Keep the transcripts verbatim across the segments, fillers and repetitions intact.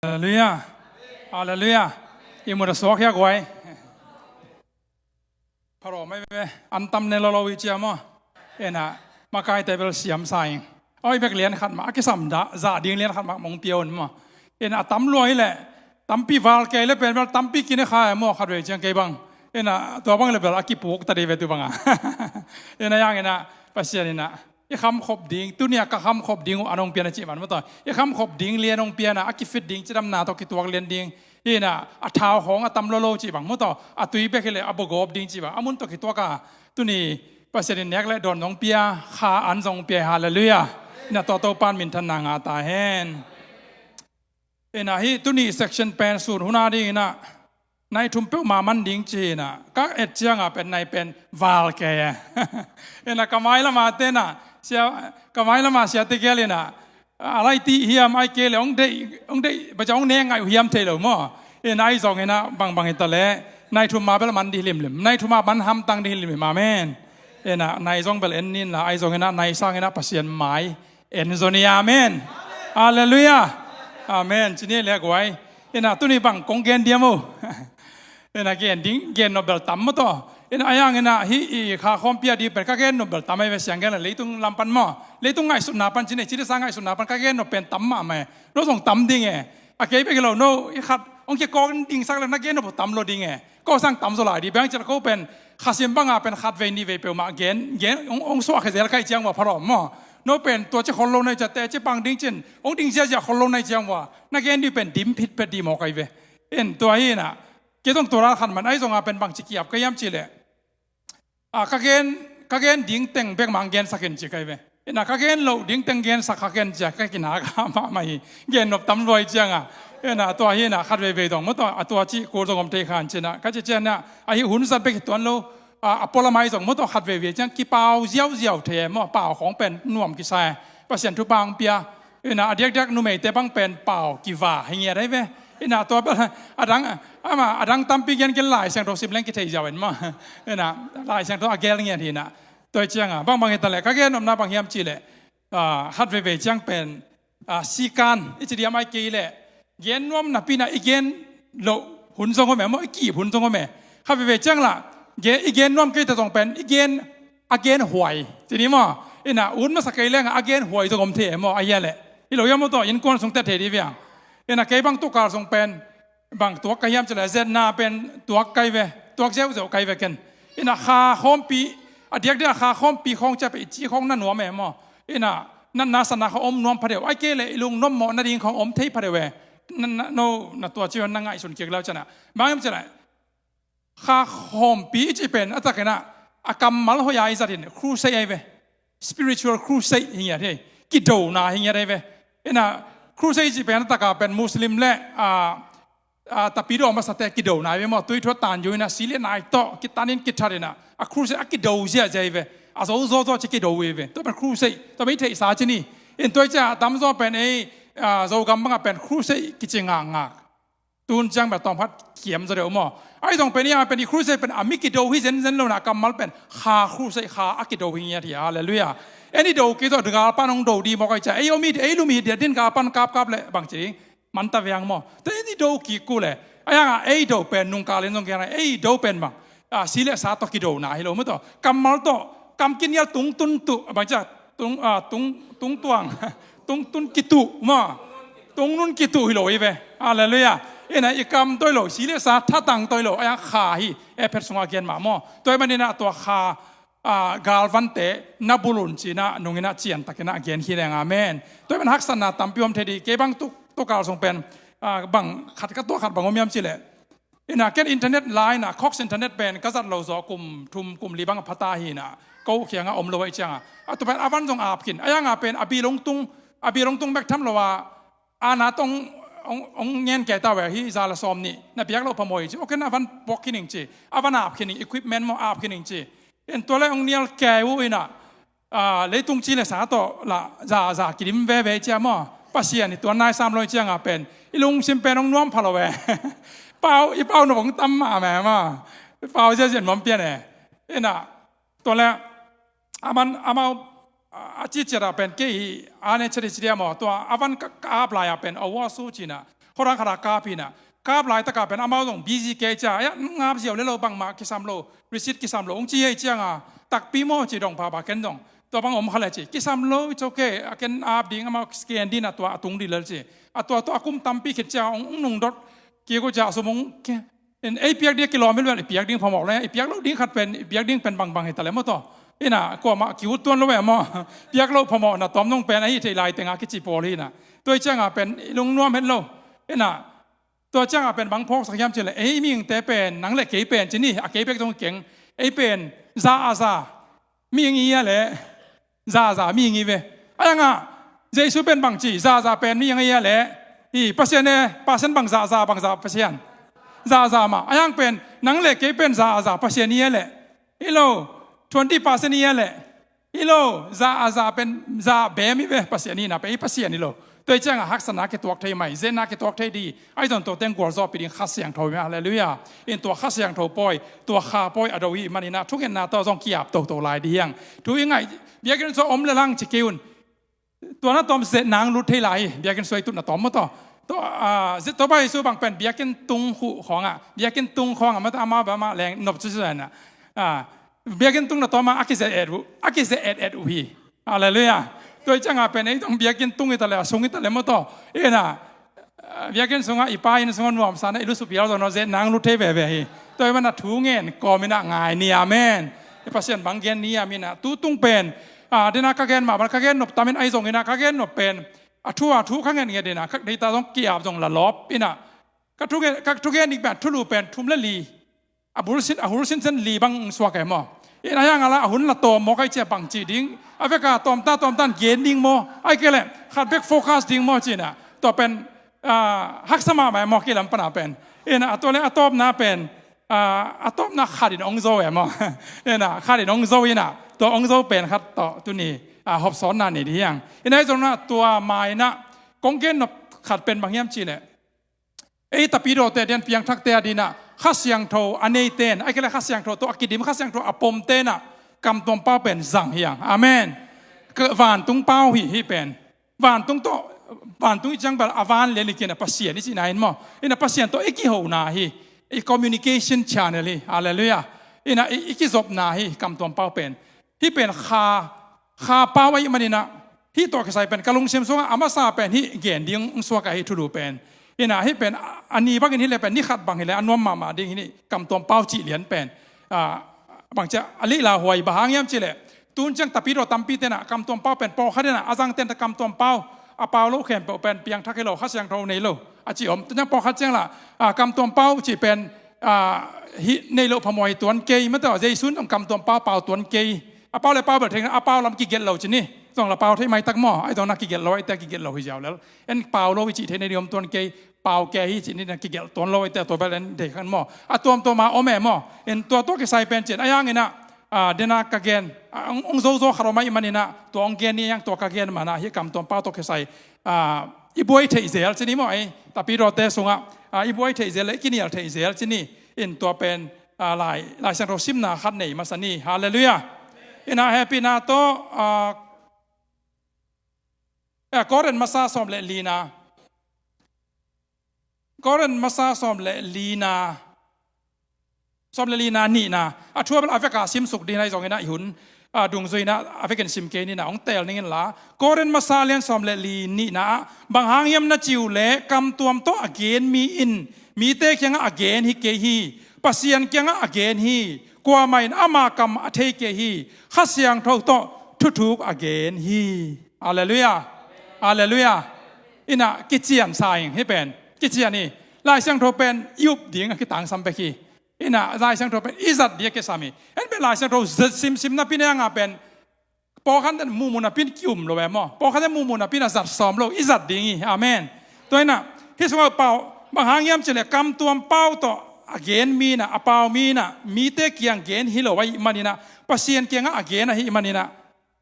Halleluiah. Halleluiah. I mut a suak hia guai. Pharau mai ve, an tam ne lolo i cia maw. Ena, makaite bel siam sa ing. Oi bek lian khat mah a kisam dah, zah ding lian khat mah mong pia un maw. Ena, a tam lua hi leh, tampi val kei le pen bel tampi kine kha e maw, khat vei ciang kei bang. Ena, tua bang le bel a kipuk ta dei ve tu banga. Ena, yang ena, Pasian ena, i khamkhop ding, tunia ka khamkhop ding uh a nong pian a cih man maw taw. I khamkhop ding lian nong pian a, a kifit ding, cidamna tawh kituak lian ding. Hi na, a thau khawng a tam lolo cih bang maw taw. A tui bek hi leh a bawgawp ding cih bang. A mun tawh kituak a, tuni Pasian in nek le dawn nong pia, kha an zong pia, halleluiah. Hi na, tua Topa'n minthanna ngah ta hen. Hi na, hi tuni section pen sun hun a ding hi na, nai thum peuhmah man ding ci hi na, ka et ciang a pen nai pen val kei e. Hi na, ka mai lam a te na, sia, ka mai lam a siate gel hi na, a lai ti hiam ai kei le, hong deih, hong deih, baca hong neng ngai uh hiam thei lo maw. Hi na, ai zong hi na, bangbang hi ta le, nai thum a bel man ding hi limlim, nai thum a man hamtang ding hi limlim, amen. Hi na, nai zong bel en nin la, ai zong hi na, nai sang hi na, Pasian mai en zaw ni, amen. Halleluiah. Amen. Ci ni le guai. Hi na, tuni bang kong gen diam uh. Hi na, gen ding, gen nop bel tam maw taw. Hi na, a yang hi na, hi i kha khawmpi a ding pen ka gen nop bel tam ai ve, siang gen la leitung lam pan maw. Leitung ngaihsutna pan ci ni, ci le sa ngaihsutna pan ka gen nop pen tam mahmah e. No zong tam ding e. A kei bek hi lo, no, i khat hong kikawk ding sak le na gen nop tam lo ding e. Ko sang tam zaw lai ding, bang ci la ko pen, khasim banga pen khat vei nih vei peuhmah gen, gen, hong, hong suah khe zel kai ciang ua pharau maw. No pen tua ci khol lo nai cia te, ci pang ding cin, hong ding ziazia khol lo nai ciang ua, na gen ding pen dim phit phet ding maw kai ve. En tua hi na, kei zong tua ral khat man, ai zong a pen bang ci kiap ka hiam ci le. A, ka gen, ka gen ding teng bek mang gen sak in ci kai ve. Hi na, ka gen loh ding teng gen sak kha ken cia ka kina ka mahmah hi. Gen nop tam luai ciang a. Hi na, tua hi na, khat veivei dong maw taw, a tua ci kul zong om thei khan ci na. Ka ci ciang na, a hi hun zat bek hi tuan lo, a, a pualamai zong maw taw khat veivei ciang kipau ziauziau thei e maw, pau khawng pen nuam kisa e. Pasian thupha hong pia. Hi na, a diakdiak numeite bang pen pau kiva hi ngiat ai ve. Hi na, tua bel, a dang, ama, a dang tampi gen gen Lai Siangtho sim leng kithei ziau en maw. Hi na, Lai Siangtho a gel ngiat hi na. Tua hi ciang a, bangbang hi ta le, ka gen nopna bang hiam ci le, a, khat veivei ciang pen, a, sikan, i ci diam ai kei le, gen nuam napi na i gen loh hun zong om e maw, i kip hun zong om e. Khat veivei ciang la, gen, i gen nuam kei ta zong pen, i gen, a gen huai. Ci ni maw, hi na, ut masa kei leng a gen huai zong om thei e maw, a hia le. Hi lo hiam maw taw, innkuan sung tet thei ding viang. Hi na, kei bang tukal sung pen, bang tuak ka hiam ci le, zetna pen tuak kai ve, tuak ziauziau kai ve ken. Hi na, kha khawmpi, a diakdiak a kha khawmpi khawng cia pen i ci khawng na nuam e maw. Hi na, natna satna khawng om nuam phadeuh, ai kei le i lungnuam mawh nading khawng om thei phadeuh e. Na, na, no, na tua ci na ngaihsun kik lau ciang a. Bang hiam ci le, kha khawmpi i ci pen a tak hi na, a kammal hoih a i zat in crusade ai ve. Spiritual crusade hi ngiat hi. Kidona hi ngiat ai ve. Hi na, crusade i ci pen a tak a pen Muslim le, a, a, tapidaw masate kidona ai ve maw. Tui thuat tan yu hi na, si le nai tawh kitan in kithat hi na, a crusade a kido ziazia ai ve. A zo zawzaw ci kido ai ve. Tua pen crusade, tua pen i theihsa ci ni. In tua hi cia a tamzaw pen ei, a, Zogam bang a pen crusade kici ngakngak. Tun ciang bel tawm khat kiam zaw deuh maw. Ai zong pen i a pen i crusade pen a mi kido hi zenzen lo na, kammal pen kha crusade, kha a kido hi ngiat hi, halleluiah. En i do kei tawh galpan hong do ding maw kai cia. Ei om hi, ei lum hi diat din galpan kapkap le bang ci ding. Man ta viang maw. Te en i do kik kul e. A yang a ei do pen nungkal in zong kiang a, ei do pen bang, a, si le sa tawh kidona hi lo maw taw. Kammal tawh, kam kinial tungtun tuh, a bang cia, tung, a, tung, tungtuang, tungtun kituh maw. Tungnun kituh hi lo hi ve. Halleluiah. Hi na, i kam tawh hi lo, si le sa thatang tawh hi lo, a yang kha hi, Efesa sungah gen mah maw. Tua hi manin a tua kha, a, galvante na bul un ci na, nungin a ciantakin a gen hi leng, amen. Tua hi man haksatna tampi om thei ding, kei bang tuk, tukal sung pen, a, bang khat ka tua khat bang om hiam ci le. Hi na, ken internet lai na, Cox internet pen ka zat lo zaw kum thum kum li bang a pha ta hi na, ko kiang a om lo a i ciang a. A tua pen a van zong ap khin. A yang a pen a bil hong tung, a bil hong tung bek tham lo a, a na tawh hong, hong, hong ngen kei ta ve hi, za le sawm nih. Na piak lo phamawh hi ci. Ok, na van puak khin ing ci. A van ap khin ing, equipment maw ap khin ing ci. En tua le hong nial kei uh hi na. A, leitung ci le sa tawh la, za, za kidim veve cia maw. Pasian i tuan nai sam lo i ciang a pen, i lungsim pen hong nuam pha lo ve. Pau, i pau nop hong tam mahmah maw. I pau ziazia nuam pian e. Hi na, tua le, a man, amau, a, a ci ciat a pen kei hi, a ne ciat hi ci dia maw. Tua, a van ka, ka ap lai a pen, a ua su ci na. Khuadang khat ah kap hi inah, kap laitak ah pen amau zong busy kei cia, a, ngap ziau le lo, bangmah kisam lo, receipt kisam lo, hong ci hi. Ciang a, takpi maw ci dong pha pha, ken zong tua bang om kha le ci, kisam lo, it's okay, a ken ap ding, amau scan ding a, tua a tung ding lel ci. A tua tua a kum tampi khit ciang hong, hong nungdot kik uh cia, sum hong ke-, in ei piak ding a kilawm hi lel, i piak ding phamawh le, i piak loh ding khat pen, i piak ding pen bangbang hi ta le maw taw. Inah kuamah ki-ut tuan lo e maw. Piak loh phamawhna tawm nong pen ahi thei lai teng a kici pawl hi inah. Tua hi ciang a pen i lungnuam het lo. Inah tua ciang a pen bang phawksak hiam cih leh, ei mihingte pen, nang le kei pen ci ni, a kei bek zong keng, ei pen za a za mihing i hi a leh, za a za mihing i hi ve. A hiang ah Jesu pen bang ci, za a za pen mihing i hi a leh, hi Pasian e, Pasian bang za a za, bang za Pasian, za a za mah. A hiang pen nang le kei pen za a za Pasian i hi a leh, hi lo, twenty percent i hi a leh, hi lo, za a za pen za bem i hi ve. Pasian i hihna pen i Pasian hi lo. Tua hi ciang a haksatna kituak thei mai, zetna kituak thei ding. Ahi zong tua teng gualzawhpih ding Kha Siangtho hi mah, halleluiah. In tua Kha Siangtho pawi, tua Kha pawi a do i hih manin ah thungetna tawh zong ki-ap toto lai ding hi hang. Thu i ngaih, biakinn sung ah om le lang ci kei un. Tua na tawm zetna hong lut thei lai hi, biakinn sung ah i tutna tawm maw taw. Tua, ah, zet tua pai su bang pen biakinn tung khuh khawng ah, biakinn tung khawng ah mah ta, amau bang amah leng nop ci ci na. Ah, biakinn tung na tawm ah a kizet et uh, a kizet et et uh hi. Halleluiah. Tua hi ciang a pen ei zong biakinn tung hi ta le, a sung hi ta le maw taw. Inah, ah, biakinn sung ah i pa inn sung ah nuamsa na i lusupial zong no zetna hong lut thei veve hi. Tua hi man a thu ngen kawm inah ngai ni, amen. I Pasian bang gen ni, amen. Ah, tu tung pen, ah, dena ka gen mah bang ka gen nop tam in, ahi zong inah ka gen nop pen, a thu a thu ka ngetnget inah, ka deita zong ki-ap zong la lawp inah, ka thugen, ka thugen ding pen thulu pen thum le li, a bul sin, a hul sinsen li bang suak e maw. Inah a hiang a la a hun la tawm maw, ka i cia bang ci ding, a vek a tawm ta, tawm tan gen ding maw, ahih kei leh khat bek focus ding maw ci inah. Tua pen, ah, haksa mahmah e maw, kei lam pan a pen. Inah a tua le a tawpna pen, ah, a tawpna khat in hong zo e maw. Inah khat in hong zo inah, tua hong zo pen khat tawh tuni, ah, hopsawnna nei ding hi hang. Inah ahi zong inah tua ma inah kong gen nop khat pen bang hiam cih leh, ei tapidawte a di'n, piangthakte a di'n ah Kha Siangtho a neite in, ahih kei leh Kha Siangtho tawh a kidim, Kha Siangtho a pomte in ah kamtuam pau pen zang hi hang. Amen. Ka vantung pau hi, hih pen. Vantung tawh, vantung i ciang bel a van lian i ci inah, Pasian i cihna hi maw. Inah Pasian tawh i kihona hi. I communication channel hi. Halleluiah. Inah i, i kizopna hi kamtuam pau pen. Hih pen Kha, Kha pau ahih manin ah, hih tawh kisai pen ka lungsim sung ah a masa pen hih gen ding hong suak ahi, thulu pen. Inah hih pen a, a ni bangin hi leh pen ni khat bang hi leh a nuam mahmah ding hi, kamtuam pau cih lian pen. Ah, bang ci a, a leh lauhuai, bang hang hiam cih leh, tun ciang tapidaw tampite in ah kamtuam pau pen pawlkhat in ah, a zangte in ah kamtuam pau a pau lo khempeuh pen piangthak hi lo, Kha Siangtho nei lo a ci om. Tun ciang pawlkhat ciang lah, ah, kamtuam pau cih pen, ah, hih nei loh phamawh hi tuan kei, mate, Jesu in kamtuam pau pau tuan kei. A pau le pau bel thei, a pau lam kigelh lo ci ni. Zong lah pau thei maitak maw, ahi zong na kigelh lo, ahih teh kigelh lo hi ziau lel. En pau lo i cih theih nading om tuan kei, pau kei hi cih ni, na kigelh tuan lo ahih teh tua bel en thei khan maw. A tuamtuam a om e maw. En tua tawh kisai pen cin, a hiang in ah, ah, dena ka gen, ah, hong, hong zozo khat om ahih manin ah, tua hong gen ni, a hiang tua ka gen man ah, hih kamtuam pau tawh kisai, ah, i buai theih zel ci ni maw, ei, tapidawte sung ah, ah, i buai theih zel, i kinial theih zel ci ni. In tua pen, ah, Lai, Lai Siangtho simna khat nei masa ni. Halleluiah. In ah hehpihna tawh, ah, eh, Korin masa sawm le lina. Korin masa sawm le lina. Sawm le lina, nihna. A thu a bel a vek a simsuk ding hi zong in ah, i hun, ah, dungzui in ah a vekin sim kei ni in ah, hong teel ning in la. Korin masa lian sawm le li, nihna ah, bang hang hiam na cih uh leh kamtuam tawh a gen mi in mite kiangah a gen hi kei hi. Pasian kiangah a gen hi. Kuamah in ama kam a thei kei hi. Kha Siangtho tawh thuthuk a gen hi. Halleluiah. Halleluiah. In ah kician sa ing, hih pen. Kician hi. Lai Siangtho pen i up ding a kitangsam bek hi. In ah Lai Siangtho pen i zat ding a kisam hi. En pen Lai Siangtho zat simsim napi in a hiang a pen, pawlkhat in muhmuh napi in ki-um lo e maw. Pawlkhat in muhmuh napi in a zat sawm lo, i zat ding hi. Amen. Tua in ah, hih sungah pau, bang hang hiam cih leh kamtuam pau tawh a gen mi in ah, a pau mi in ah, mite kiang gen hi lo ahih manin ah, Pasian kiangah a gen ahih manin ah,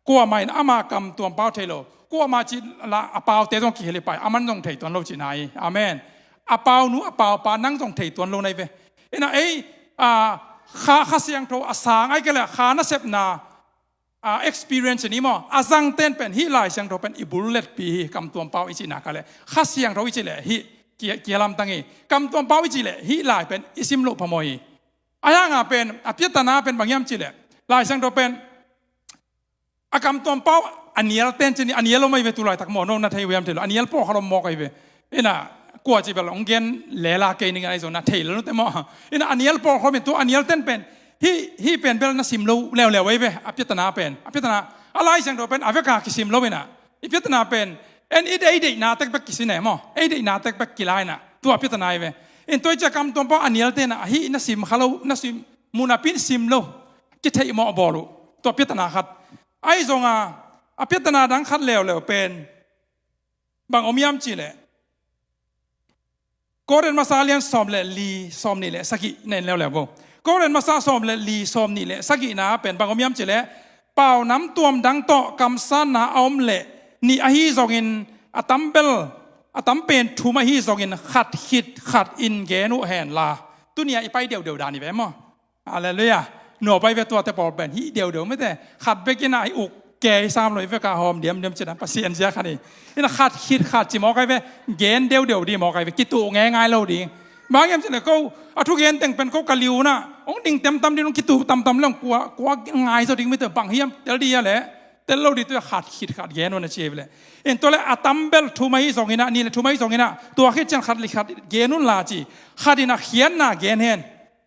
kuamah in ama kamtuam pau thei lo. Kuamah cih lah a paute zong kihel hi pah, aman zong thei tuan lo cihna hi. Amen. A pau nu, a pau pa, nang zong thei tuan lo na hi ve. In ah ei, ah, Kha, Kha Siangtho a sang, ahih kei leh Kha nasepna, ah, experience ni maw, a zangte in pen hih Lai Siangtho pen i bul letpi hi, kamtuam pau i cih nak leh. Kha Siangtho i cih leh hih ki, kilamtang hi. Kamtuam pau i cih leh hih lai pen i sim loh phamawh hi. A hianga pen a piatana pen bang hiam cih leh, Lai Siangtho pen a kamtuam pau a nial ten cin, a nial om ahi ve tu laitak maw, no na thei uh hiam thei lo, a nial pawlkhat om mawk ahi ve. Ina kua ci bel hong gen lela kei ning ahi zong na thei lo te maw. Ina a nial pawlkhat om in, tua a nial ten pen hih, hih pen bel na sim lo leuleu ahi ve, a piatana pen. A piatana, a Lai Siangtho pen a veka kisim lo ina. I piatana pen en i deih, ei deihna tek bek kisin e maw, ei deihna tek bek kila ina. Tua a piatana ahi ve. In tua i ciah kamtuam pau a nial ten ah hih na sim kha lo, na sim, mu napi in sim lo, kitheih mawh bawl uh. Tua a piatana khat. Ahi zonga a piatana dang khat leuleu pen bang om hiam cih leh, Korin masa lian sawm le li, sawm nih le sagih na en leuleu vo. Korin masa sawm le li, sawm nih le sagihna pen bang om hiam cih leh, pau namtuam dang tawh kamsanna a om leh nih ahi zongin, a tam bel, a tam pen thum ahi zongin khat khit khat in gen uh hen la. Tuni-a i pai deudeu dan hi ve maw. Halleluiah. Nuam pai ve tuate pawl pen hih deudeu mite. Khat bek in ah hih uk kei sam lo hi ve, ka hawm diamdiam cih dan Pasian zia khat hi. Ina khat khit khat ci mawk ahi ve, gen deudeu ding mawk ahi ve, kituh ngeingai lo ding. Bang hiam cih leh ko a thugen teng pen ko ka liu na hong ding temtam ding, hong kituh tamtam le hong kua, kua ngai zaw ding mite, bang hiam tel ding a leh tel lo ding, tua khat khit khat gen un a ci ahi ve leh. In tua leh a tam bel thum ahi zongin ah, nih le thum ahi zongin ah, tua khit ciang khat le khat gen un la ci. Khat in a khiatna gen hen.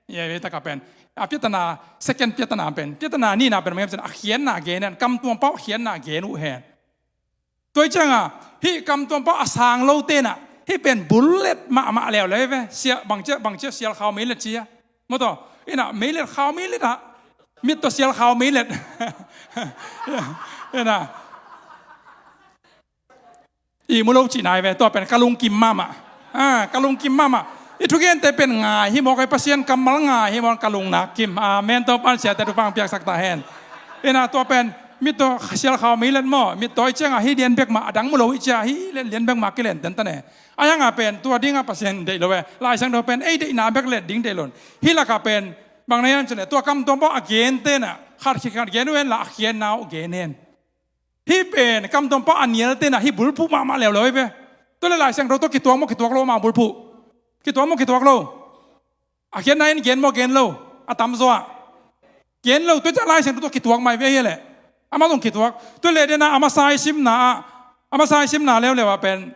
Ia, ia, taka pen a piatana, second piatana pen, piatana nihna pen bang hiam cih leh a khiatna gen hen, kamtuam pau a khiatna gen uh hen. Tua hi cianga hih kamtuam pau a sang lo ten ah hih pen bullet mahmah leuleu ve. Sia, bang cia, bang cia sial khau meilet cia. Maw taw, ina meilet khau meilet ah, mit tawh sial khau meilet. Ina ihmu lo cihna hi ve, tua pen ka lungkim mahmah. Ah, ka lungkim mahmah. I thugente pen ngai hi mawk ahi, Pasian kammal ngai hi mawk, ka lungnak kim. Amen. Topa'n siate thupha piaksak ta hen. Ina tua pen mit tawh sial khau meilet maw, mit tawh i cianga hi lian bek mah, a dang mu lo i cia hi lian, lian bek mah kilen ten ta ne. A hianga pen tua dinga Pasian deih lo e. Lai Siangtho pen ei deihna bek let ding deih lo in. Hih laka pen bang na hiam cih leh, tua kamtuam pau a gen ten ah khat khit khat gen uh hen la, a khiatna uh gen hen. Hih pen kamtuam pau a nial ten ah hih bulphuh mahmah leuleu hi ve. Tua leh Lai Siangtho tawh kituak maw, kituak lo, amah bulphuh? Kituak maw, kituak lo? A khiatna in gen maw, gen lo? A tamzaw ah gen lo. Tua ciah Lai Siangtho tawh kituak mah hi ve hi leh. Amah zong kituak. Tua leh den ah a masa i simna ah, a masa i simna leuleu ah pen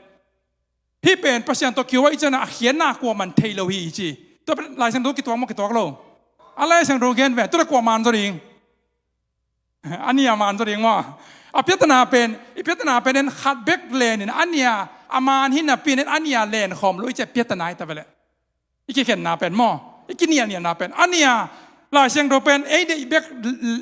hih pen Pasian tawh kiu ahih ciangin a khiatna kuaman thei lo hi ci. Tua pen Lai Siangtho kituak maw, kituak lo? A Lai Siangtho gen ve, tua leh kua man zaw ding? A nia man zaw ding maw? A piatana pen, i piatana pen en khat bek lenin a nia, a man hi napi in en a nia len khawm lo i ci a piatana hi ta ve leh. I kikhenna pen maw, i kinialnialna pen a nia, Lai Siangtho pen ei deih bek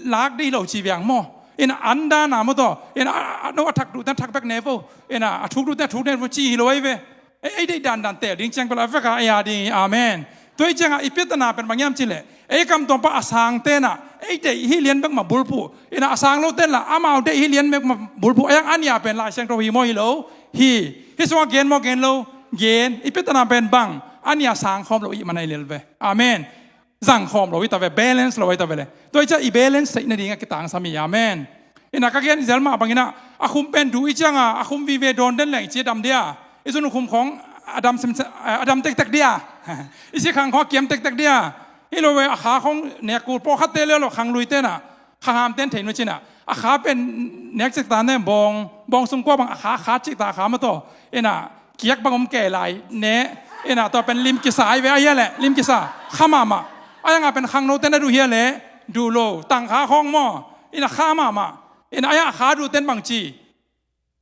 lak ding hi lo ci viang maw. Ina an dana maw taw, ina a, a, no a thak duhte a thak bek ne vo, ina a thuk duhte a thuk ne vo ci hi lo ahi ve. Ei, ei deih dandan teel ding ciang pen a veka ei a ding hi. Amen. Tua hi cianga i piatana pen bang hiam cih leh, ei kamtuam pau a sang ten ah ei deih hi lian bek mah bulphuh, ina a sang lo ten la amau deih hi lian bek mah bulphuh. A hiang a nia pen Lai Siangtho hi maw, hi lo? Hi. Hih sungah gen maw, gen lo? Gen. I piatana pen bang, a nia sang khawm lo i man ahi lel ve. Amen. Zang khawm lo hi ta ve, balance lo hi ta ve leh. Tua hi ciah i balance theih nading a kitangsam hi. Amen. Ina ka gen i zel mah bangin ah, a khum pen duh i cianga a khum vive dawn den leng i ci a dam dia, i zun khum khawng a dam sem, a dam tektek dia, i sikhang khawng a kiam tektek dia. Hi lo ve, a kha khawng nek kul, pawlkhatte leh lo khang lui ten ah, kha ham ten thei nu cin ah, a kha pen nek cik ta ne, bawng, bawng sung kua bang a kha, kha cik ta kha maw taw. Ina kiak bang om kei lai ne. Ina tua pen lim kisa ahi ve, a hia leh lim kisa, kha mahmah. A hianga pen khangno ten a duh hia leh, duh lo, tang kha khawng maw. Ina kha mahmah. Ina a hiang a kha duh ten bang ci?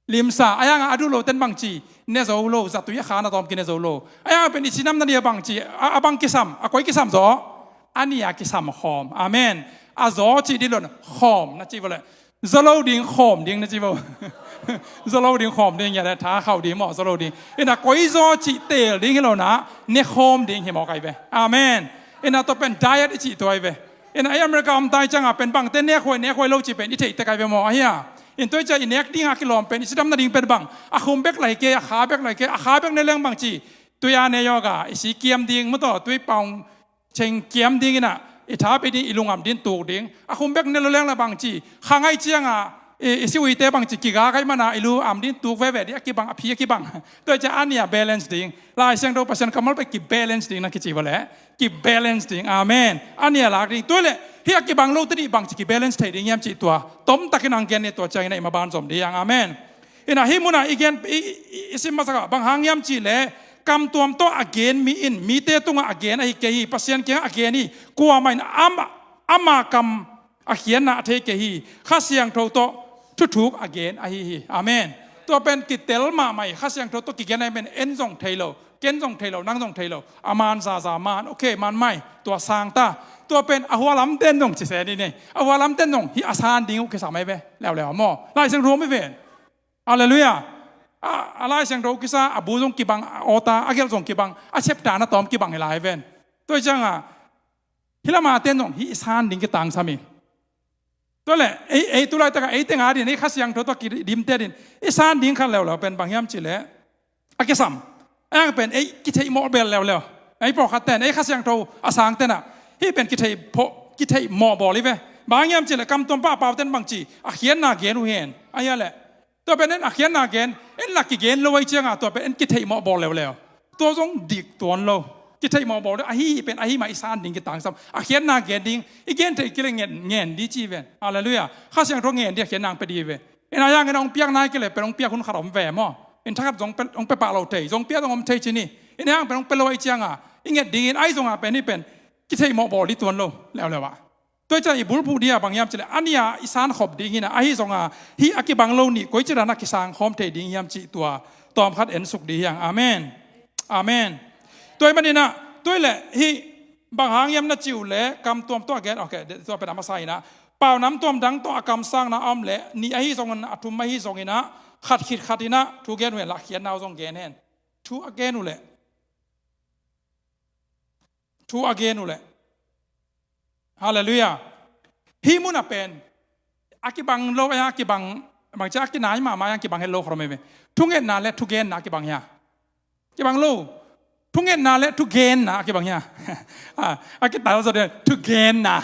Limsa. A hianga a duh lo ten bang ci? Ne zo lo, zatui a kha na tawm kine zo lo. A hianga pen i cinam nading a bang ci, a, a bang kisam, a koi kisam zaw? A nia kisam khawm. Amen. A zaw cih dih lo in khawm na ci vo leh. Zaw lo ding, khawm ding na ci vo. Zaw lo ding, khawm ding, ngiat leh tha khauh ding maw, zaw lo ding. Ina koi zaw cih teel ding hi lo in ah, ne khawm ding hi mawk ahi ve. Amen. Ina tua pen diet i cih tua ahi ve. Ina ei America om ta i cianga pen bangte nek huai, nek huai lo cih pen i theih tek ahi ve maw, a hia? In tua i ciah i nek dinga kilawm pen, i cidam nading pen bang, a khum bek lai kei, a kha bek lai kei, a kha bek ne leng bang ci? Tui a ne yoga, i si kiam ding maw taw, tui paung ceng kiam ding ina, i tha pi ding, i lungam ding tuk ding. A khum bek ne lo leng la bang ci? Kha ngai cianga i, i si uite bangci kiga kaih mana i lu am ding tuk veve ding a kibang, a phi a kibang. Tua i ciang a nih a balance ding. Lai Siangtho Pasian kammal pen kibalance ding na kici vua leh. Kibalance ding. Amen. A nih a lak ding. Tua leh hih a kibang lote nih bangci kibalance thei ding hiam cih tua tomtakin ang gen ni, tua ciangin a i maban zom ding hiang. Amen. Ina hih munah i gen, i, i, i sim masak ah bang hang hiam cih leh, kam tuam tawh a gen mi in mite tungah a gen ahi kei hi, Pasian kiangah a gen hi. Kuamah in ama, ama kam a khiatna a thei kei hi. Kha Siangtho tawh thuthuk a gen ahi hi. Amen. Tua pen kitel mahmah hi. Kha Siangtho tawh kigen ahi pen en zong thei lo, ken zong thei lo, nang zong thei lo. A man zaza man, okay, man mai, tua sang ta. Tua pen a hualamten zong ci se ni ni. A hualamten zong hih a san ding uh kisam ahi ve. Leuleu maw. Lai Siangtho mi ven. Halleluiah. A, a Lai Siangtho kisa, a bu zong kibang, a awta, a gelh zong kibang, a chapter na tawm kibang hi lai ven. Tua i ciangah hih lama ten zong hih i san ding kitangsam hi. Tua leh ei, ei tu laitakin ei teng adin, ei Kha Siangtho tawh kidimte adin i san ding khat leuleu pen bang hiam cih leh, a kisam, a hiang pen ei kitheihmawh bel leuleu. Ei pawlkhat ten, ei Kha Siangtho a sang tenah hih pen kitheih pho-, kitheihmawh bawl hi ve. Bang hiam cih leh kam tuam pah a pau ten bangci a khiatna gen uh hen. A hia leh tua pen en a khiatna gen, en lak kigen lo ahi cianga tua pen en kitheihmawh bawl leuleu. Tua zong dik tuan lo. Kitheihmawh bawl leuleu, ahi pen ahi mah i san ding kitangsam. A khiatna gen ding, i gen theih kei leh ngen, ngen ding ci ven. Halleluiah. Kha Siangtho ngen ding a khiatna ang pia ding hi ve. Ina hiangin hong piak nai kei leh pen hong piak hun khat om ve maw. In thakhat zong pe, hong pia pah lo thei, zong pia zong om thei ci ni. Ina hiang pen hong pia lo ahi cianga i nget dingin ahi zonga pen hih pen kitheihmawh bawl ding tuan lo leuleu ah. Tua i ciang i bulphuh ding a bang hiam cih leh a nih a i san khop ding hi na, ahi zonga hih a kibang lo nih koici dan a kisang khawm thei ding hiam cih tua tawmkhat en suk ding hiang. Amen. Amen. Tua ahih manin ah, tua leh hih bang hang hiam na cih uh leh kam tuam tawh a gen, okay, tua pen a masa in ah, pau nam tuam dang tawh a kamsangna a om leh nih ahi zongin, a thum ahi zongin ah, khat khit khat in ah thu gen uh hen la, a khiatna uh zong gen hen. Thu a gen uh leh Thu a gen uh leh. Halleluiah. Hih munah pen a kibang lo, a kibang, bangci a kinai mahmah a kibang het lo khat om hi ve. Thungetna le thugenna a kibang hia? Kibang lo. Thungetna le thugenna a kibang hia? A, a kital zaw ding thugenna.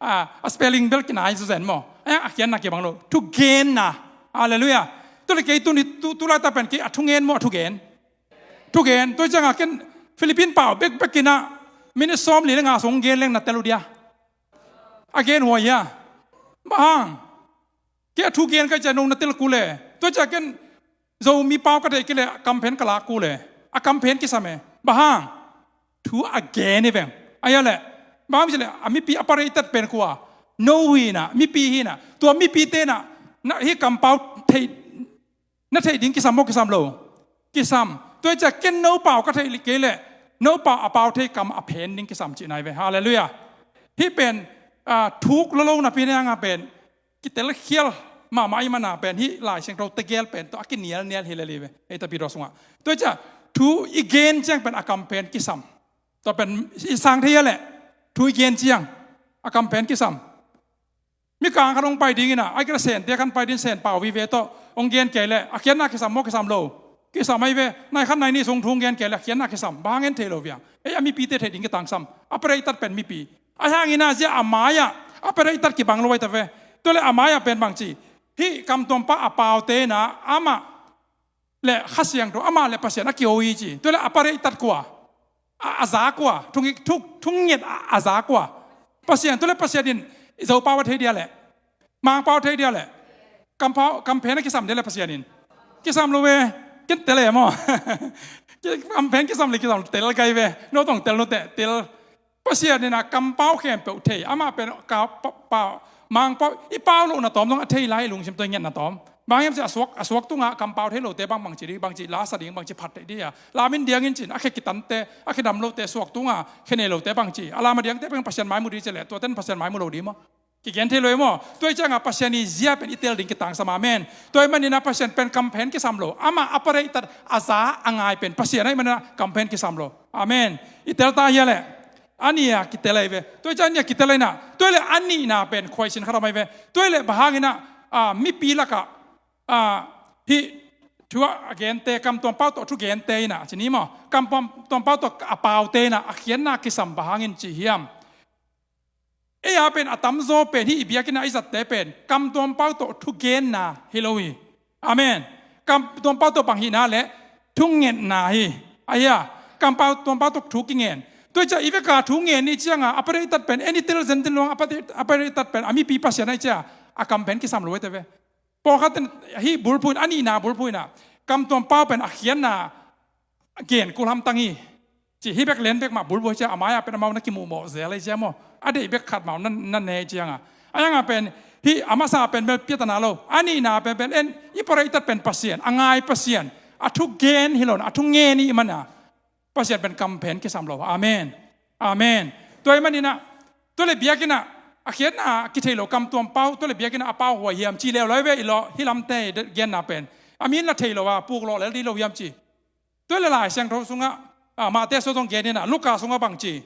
A, a spelling bel kinai zaw zen maw. A, a khiatna kibang lo. Thugenna. Halleluiah. Tua leh kei tuni, tu, tu laita pen kei a thungen maw a thugen? Thugen, tua ciangah ken Philippine pau bekbek in ah minute sawmli le nga sung gen leng na tel uh dia. A gen huai hia? Bang hang? Kei a thugen ka ciah nong na tel kul e. Tua ciah ken Zomi pau ka theih kei leh a kamphen ka lak kul e. A kamphen kisam e. Bang hang? Thu a gen hi veng. A hia leh? Bang hang ci leh a mipi a pare i tat pen kua? No hi na, mipi hi na. Tua mipi te na, na hih kampau theih na theih ding kisam maw kisam lo? Kisam. Tua hi ciah ken no pau ka theih kei leh no pau a pau thei kam a phen ding kisam cihna hi ve. Halleluiah. Hih pen, ah, thuk lolo napi nanga pen kitel khial mahmah ahih mana pen hih Lai Siangtho tegel pen tua a kinialnial hi lel hi ve. Ei tapi tua sungah. Tua hi ciah thu i gen ciang pen a kam phen kisam. Tua pen i sang thei a leh thu i gen ciang a kam phen kisam. Mikang khat hong pai dingin ah, a kila Sente khan pai ding, Sen pau vive tawh hong gen kei leh a khiatna kisam maw kisam lo? Kisam ahi ve. Nai khat nai nih sung thu hong gen kei leh a khiatna kisam. Bang hang en thei lo viang? Ei a mipite theih ding kitangsam. A pare i tat pen mipi. A hangin ah zia a mai-ah a pare i tat kibang lo ahi ta ve. Tua leh a mai-ah pen bangci, hih kamtuampa a paute in ah amah le Kha Siangtho, amah le Pasian a kiho hi ci. Tua leh a pare i tat kua? A, a za kua? Thung, thung, thunget a, a za kua? Pasian. Tua leh Pasian in Zopau a thei dia leh, Mangpau a thei dia leh, kampau, kamphen a kisam dia leh Pasian in? Kisam lo ve. Ken tel e maw. Kamphen kisam le kisam tel gai ve. No tong tel no teh, tel. Pasian in a kampau khempeuh thei. Amah pen ka pa, pa, Mangpau, i pau lohna tawm dong a thei lai, i lungsim tawh i ngetna tawm. Bang hiam ci a suak, a suak tungah kampau thei lote bang, bangci ding, bangci lasa ding, bangci phat theih ding a. Lamin diangin cin, a khe kitante, a khe dam lote suak tungah, khe nei lote bangci. A lama diangte bang Pasian maimu ding ci leh, tuaten Pasian maimu lo ding maw? Kigen thei lo hi maw? Tua hi ciangah Pasian i zia pen i tel ding kitangsam. Amen. Tua ahih manin ah Pasian pen kamphen kisam lo. Amah a pare i tat a za a ngai pen Pasian ahih manin ah kamphen kisam lo. Amen. I tel ta hia leh? A nih a kitel ahi ve. Tua hi ciah a nih a kitel ahi na. Tua hi leh a nihna pen khuaisin khat om ahi ve. Tua hi leh bang hangin ah, ah, mipi lakah, ah, hih thu a gente, kamtuam pau tawh thu gente in ah, ci ni maw? Kamtuam, tuam pau tawh a paute in ah a khiatna kisam bang hangin ci hiam? Ei a pen a tamzaw pen hih i biakinn ah i zatte pen kam tuampau tawh thugenna hi lo hi. Amen. Kam tuampau tawh bang hihna le thungetna hi. Ahi a, kam pau tuampau tawh thu kingen. Tua i ciah i veka thu ngen i cianga a pate i tat pen, en i tel zen tin luang a pate, a pate i tat pen a mipi pasian a i ciah a kam pen kisam lo e te ve. Pawlkhat in hih bulphuh in, a nihna bulphuh in ah kam tuampau pen a khiatna gen kul hamtang hi. Ci hi bek len bek mah bulphuh hi ciah a mai-ah pen amau na kimuhmawh zel hi ciah maw. A deih bek khat mah na, na ne hi cianga. A yanga pen hih a masa pen bel piatana lo. A nihna pen bel en i pate i tat pen Pasian, a ngai Pasian, a thugen hi lo in a thungen i hih mana Pasian pen kam pen kisam lo. Amen. Amen. Tua ahih manin ah, tua le biakinn ah a khiatna kithei lo kam tuampau, tua le biakinn ah a pau huai hiam ci leuleu ve i law, hih lamte genna pen. A min la thei lo a, puk lawh lel ding lo hiam ci. Tua le Lai Siangtho sungah, ah, Matthai sung zong gen in ah, Luka sungah bang ci.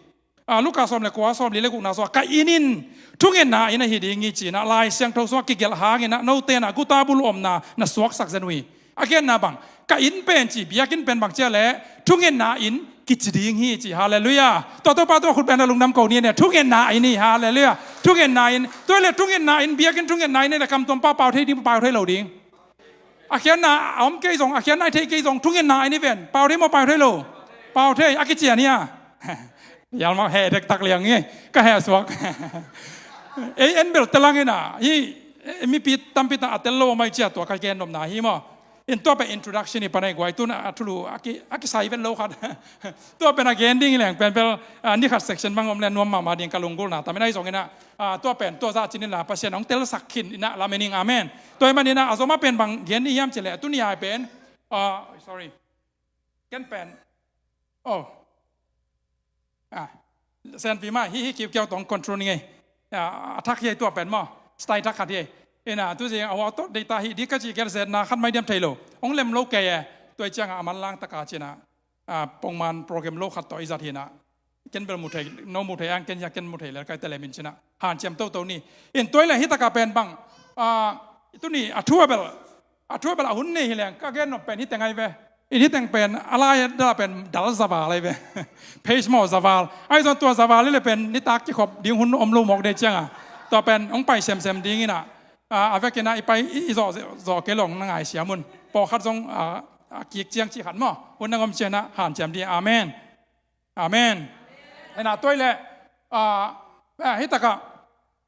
Ah, Luka sawm le kua, sawm li le gukna sungah, ka inn in thungetna inn ahi ding hi ci in ah, Lai Siangtho sungah kigelh hangin ah, note in ah guta bul omna na suaksak zen uh hi. A genna bang, ka inn pen ci, biakinn pen bang ci a le, thungetna inn kici ding hi ci, halleluiah. Tua Topa tua khut beng a lungdam ko ni ne, thungetna inn hi, halleluiah. Thungetna inn, tua le thungetna inn, biakinn thungetna inn le kam tuampau pau thei ding, pau thei lo ding. A khiatna a om kei zong, a khiatna i theih kei zong, thungetna inn hi ven, pau thei maw, pau thei lo? Pau thei, a kician hi a. Yalmah heh dektak liang hi, ka heh suak. Ei en bel telang in ah, hi, mipi tampi tang a tel lo mai ciah tua ka gen nopna hi maw. In tua pen introduction hi pan a i guai tun a thulu a ki, a kisai ven lo khat. Tua pen a gen ding hi leng pen bel, ah, ni khat section bang om le nuam mahmah ding ka lunggulhna tam in ah, ahi zongin ah, ah, tua pen tua zah cin in la Pasian hong telsak khin in ah lamen ing, amen. Tua ahih manin ah a zom a pen bang gen ni hiam ci le, tuni a pen, ah, sorry. Ken pen. Oh. Ah, senpi mah, hih, hih kiukiau tawh hong control ni ngei. Ah, a thak hi ei tua pen maw. Style thak khat hi ei. Ina, tu zing a hua tawh deita hih ding ka cih kel zetna khat mai diam thei lo. Hong lem lo kei e. Tua i ciangah a manlang taka cinah, ah, pongman program lo khat tawh i zat hinah. Ken bel mu thei, no mu thei ang, ken hia ken mu thei lel kai te lem in cinah. Hanciam toto ni. In tua i le hih takah pen bang. Ah, tuni a thu a bel. A thu a bel a hun nei hi leng, ka gen nop pen hi teng ai ve. In hi teng pen, a lai a pen dal zaval ai ve. Page maw zaval. Ai zong tua zaval hi le pen, nitak kikhop ding hun om lo mawk de ciangah. Tua pen, hong pai semsem ding inah. A, a vekinah i pai, i, i zawh, zawh kei long na ngai siam un. Pawlkhat zong, a, a kik ciang cih khat maw. Hun na ngom cianah, hanciam ding. Amen. Amen. Ena tua i le, a, a, hi takah,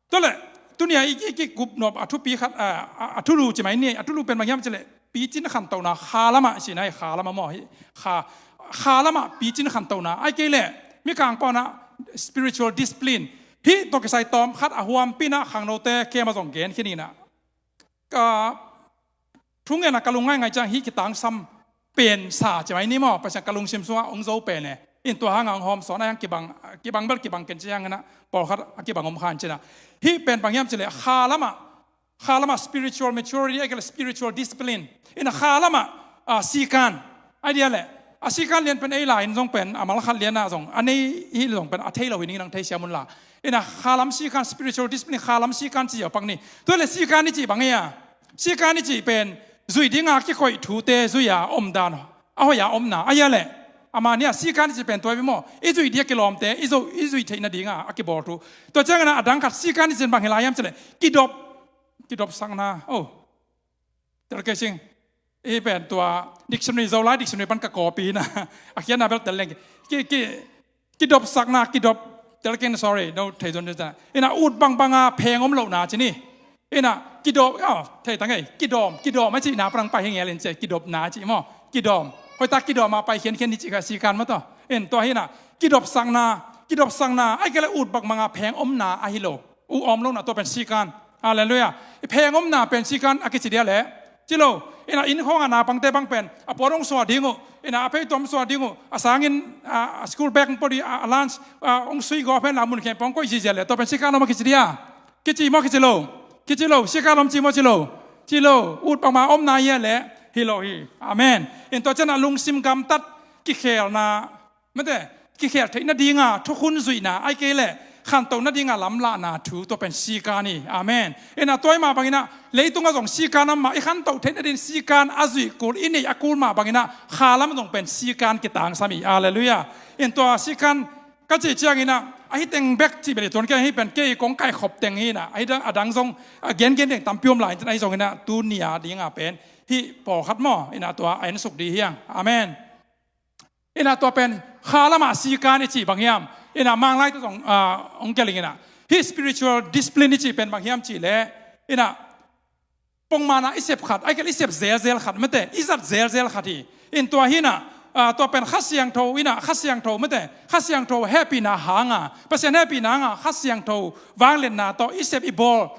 tua le, tunia i, i kikup nop a thupi khat, a, a, a thulu ci mai ni, a thulu pen bang hiam ci le, picin khantona, kha lama ci nai, kha lama maw hi, kha, kha lama picin khantona, ai kei le, Mikang pauna spiritual discipline. Hi, tua kisai tawm khat a huam pina khangnote, kema zong gen khin inah. Ka, thungen a ka lung ngaingai ciang hih kitangsam pen sa ci mai ni maw, Pasian ka lungsim sungah hong zo pen e. In tua hangah hong hawm sawn a hiang kibang, kibang bel kibang ken ci hiang inah, pawlkhat a kibang om khan cinah. Hih pen bang hiam ci le, kha lamah, kha lamah spiritual maturity, a kei le spiritual discipline. Inah kha lamah, ah, sikan. Ai dia le, a sikan lian pen ei lai in zong pen, a mal khat lianah zong, a nei hi zong pen, a thei lo hi ning nang thei siam un la. Inah kha lam sikan, spiritual discipline, kha lam sikan ci a pak ni. Tua le sikan i cih bang ei a. Sikan i cih pen, zuih dinga kikoih thute, zuih a omdan, a hoih a omna, a hia le. Ama nia sikan i cih pen tua i maw. I zuih dia kilawmte, i zuih, i zuih theihna dinga, a kibawl thu. Tua ciangin a dang khat sikan i cih bang hi lai hiam ci le. Kidop, kidopsakna, oh. Tel kei sing. I pen tua dictionary, Zolai dictionary pan ka copy na. A khiatna bel tel leng. Ki, ki, kidopsakna, kidop. Tel kei, sorry, no thei zon. Ina ut bangbanga pheng om lohna ci ni. Ina kidop, oh, thei tang ei. Kidawm, kidawm a cihna parang pai hi ngel in ci, kidopna ci maw. Kidawm. Hoih tak kidawm a pai khiankhian ni ci ka sikan maw tawh. In tua hi na. Kidopsakna, kidopsakna. Ai kei le ut bangbanga pheng omna ahi lo. U om lo na tua pen sikan. Halleluiah. I pheng omna pen sikan a kici dia le. Ci lo. Ina inn khawng a na pangte bang pen. A puan hong suah ding uh. Ina a pei tuam suah ding uh. A sangin, a, a school bag hong pua ding, a, a lunch, a, hong sui gawp hen la mun khempeuh hong koih zizia le. Tua pen sikan om a kici dia. Kici maw kici lo. Kici lo. Sikan om ci maw ci lo. Ci lo. Ut bangma omna hia le. Hi lo hi. Amen. In tua cian a lungsim gamtat kikhelna. Mate, kikhel theih nadinga, thukhun zuihna, ai kei le, khantoh nadinga lamlahna thu, tua pen sikan hi. Amen. Ina tua i mah bangina, leitunga zong sikan a mah, i khantoh theih nadin sikan a zuih kul, i neih a kul mah bangina, kha lam zong pen sikan kitangsam hi. Halleluiah. In tua sikan, ka cih ciangina, Ahi teng bek cih bel i tuan kei, ahi pen kei kong kaihkhop teng hi inah, ahi dang, a dang zong a gengen deng tampi om lai, ahi zong inah tuni a dinga pen hih pawlkhat maw inah tua a ensuk dih hiang. Amen. Inah tua pen kha lamah sikan i cih bang hiam? Inah Manglai tawh zong, ah, hong gelh ing inah, hih spiritual discipline i cih pen bang hiam cih leh inah pongmana i sep khat, ahi kei leh i sep zelzel khat mate, i zat zelzel khat hi. In tua hi inah, ah, tua pen Kha Siangtho inah, Kha Siangtho mate, Kha Siangtho hehpihna hanga, Pasian hehpihna hanga Kha Siangtho vangliatna tawh i sep i bawl,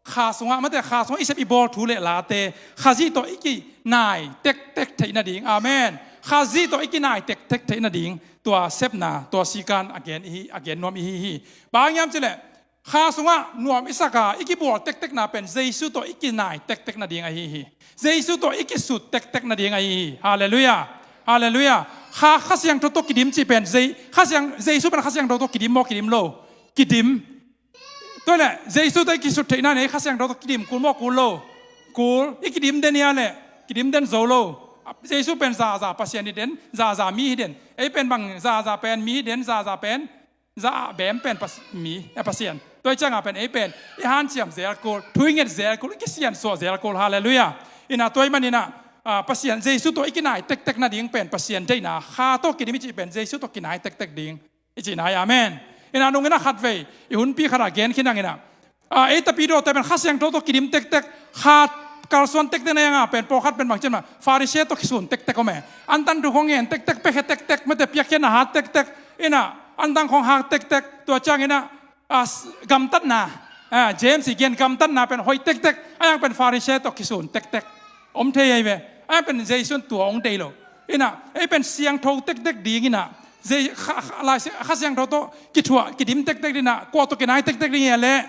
kha sungah mate, kha sungah i sep i bawl thu le late Khazih tawh i kinai tektek theih nading. Amen. Khazih tawh i kinai tektek theih nading tua sepna, tua sikan a gen i hi, a gen nuam i hi hi. Bang hiam cih leh kha sungah nuam i saka i kibawl tektekna pen Jesu tawh i kinai tektek nading ahi hi. Jesu tawh i kisut tektek nading ahi hi. Halleluiah. Halleluiah. Kha, Kha Siangtho tawh kidim cih pen Zei-, Kha Siang, Jesu pen Kha Siangtho tawh kidim maw, kidim lo? Kidim. Tua leh Jesu tawh i kisut theihna nei Kha Siangtho tawh kidim kul maw, kul lo? Kul. I kidim den hia leh kidim den zo lo? Jesu pen zaza Pasian hi den, zaza mi hi den. Ei pen bang, zaza pen mi hi den, zaza pen za ah bem pen pas-, mi, eh, Pasian. Tua hi cianga pen ei pen i hanciam zel kul, thu i nget zel kul, i kisiansuah zel kul. Halleluiah. Inah tua ahih manin ah, ah, Pasian Jesu tawh i kinai tektek nading pen Pasian deihna, kha tawh kidim i cih pen Jesu tawh kinai tektek ding i cihna hi. Amen. Inah nung inah khatvei i hunpi khatah gen khin ang inah, ah, ei tapidawte pen Kha Siangtho tawh kidim tektek, kha kalsuan tektek na hi hanga pen pawlkhat pen bang ci hiam, Pharisee tawh kisun tektek om e. Antan thu khong ngen tektek, piakhia tektek mate, piakkhiatna hat tektek, inah antan khong hak tektek. Tua ciang inah, ah, gamtatna, ah, James i gen gamtatna pen hoih tektek, a hiang pen Pharisee tawh kisun tektek om thei ahi ve. A hiang pen Jesu in tua hong deih lo. Inah ei pen siangtho tektek ding inah, Kha, Kha, Lai Siang, Kha Siangtho tawh kithuah kidim tektek ding inah, kua tawh kinai tektek ding hia leh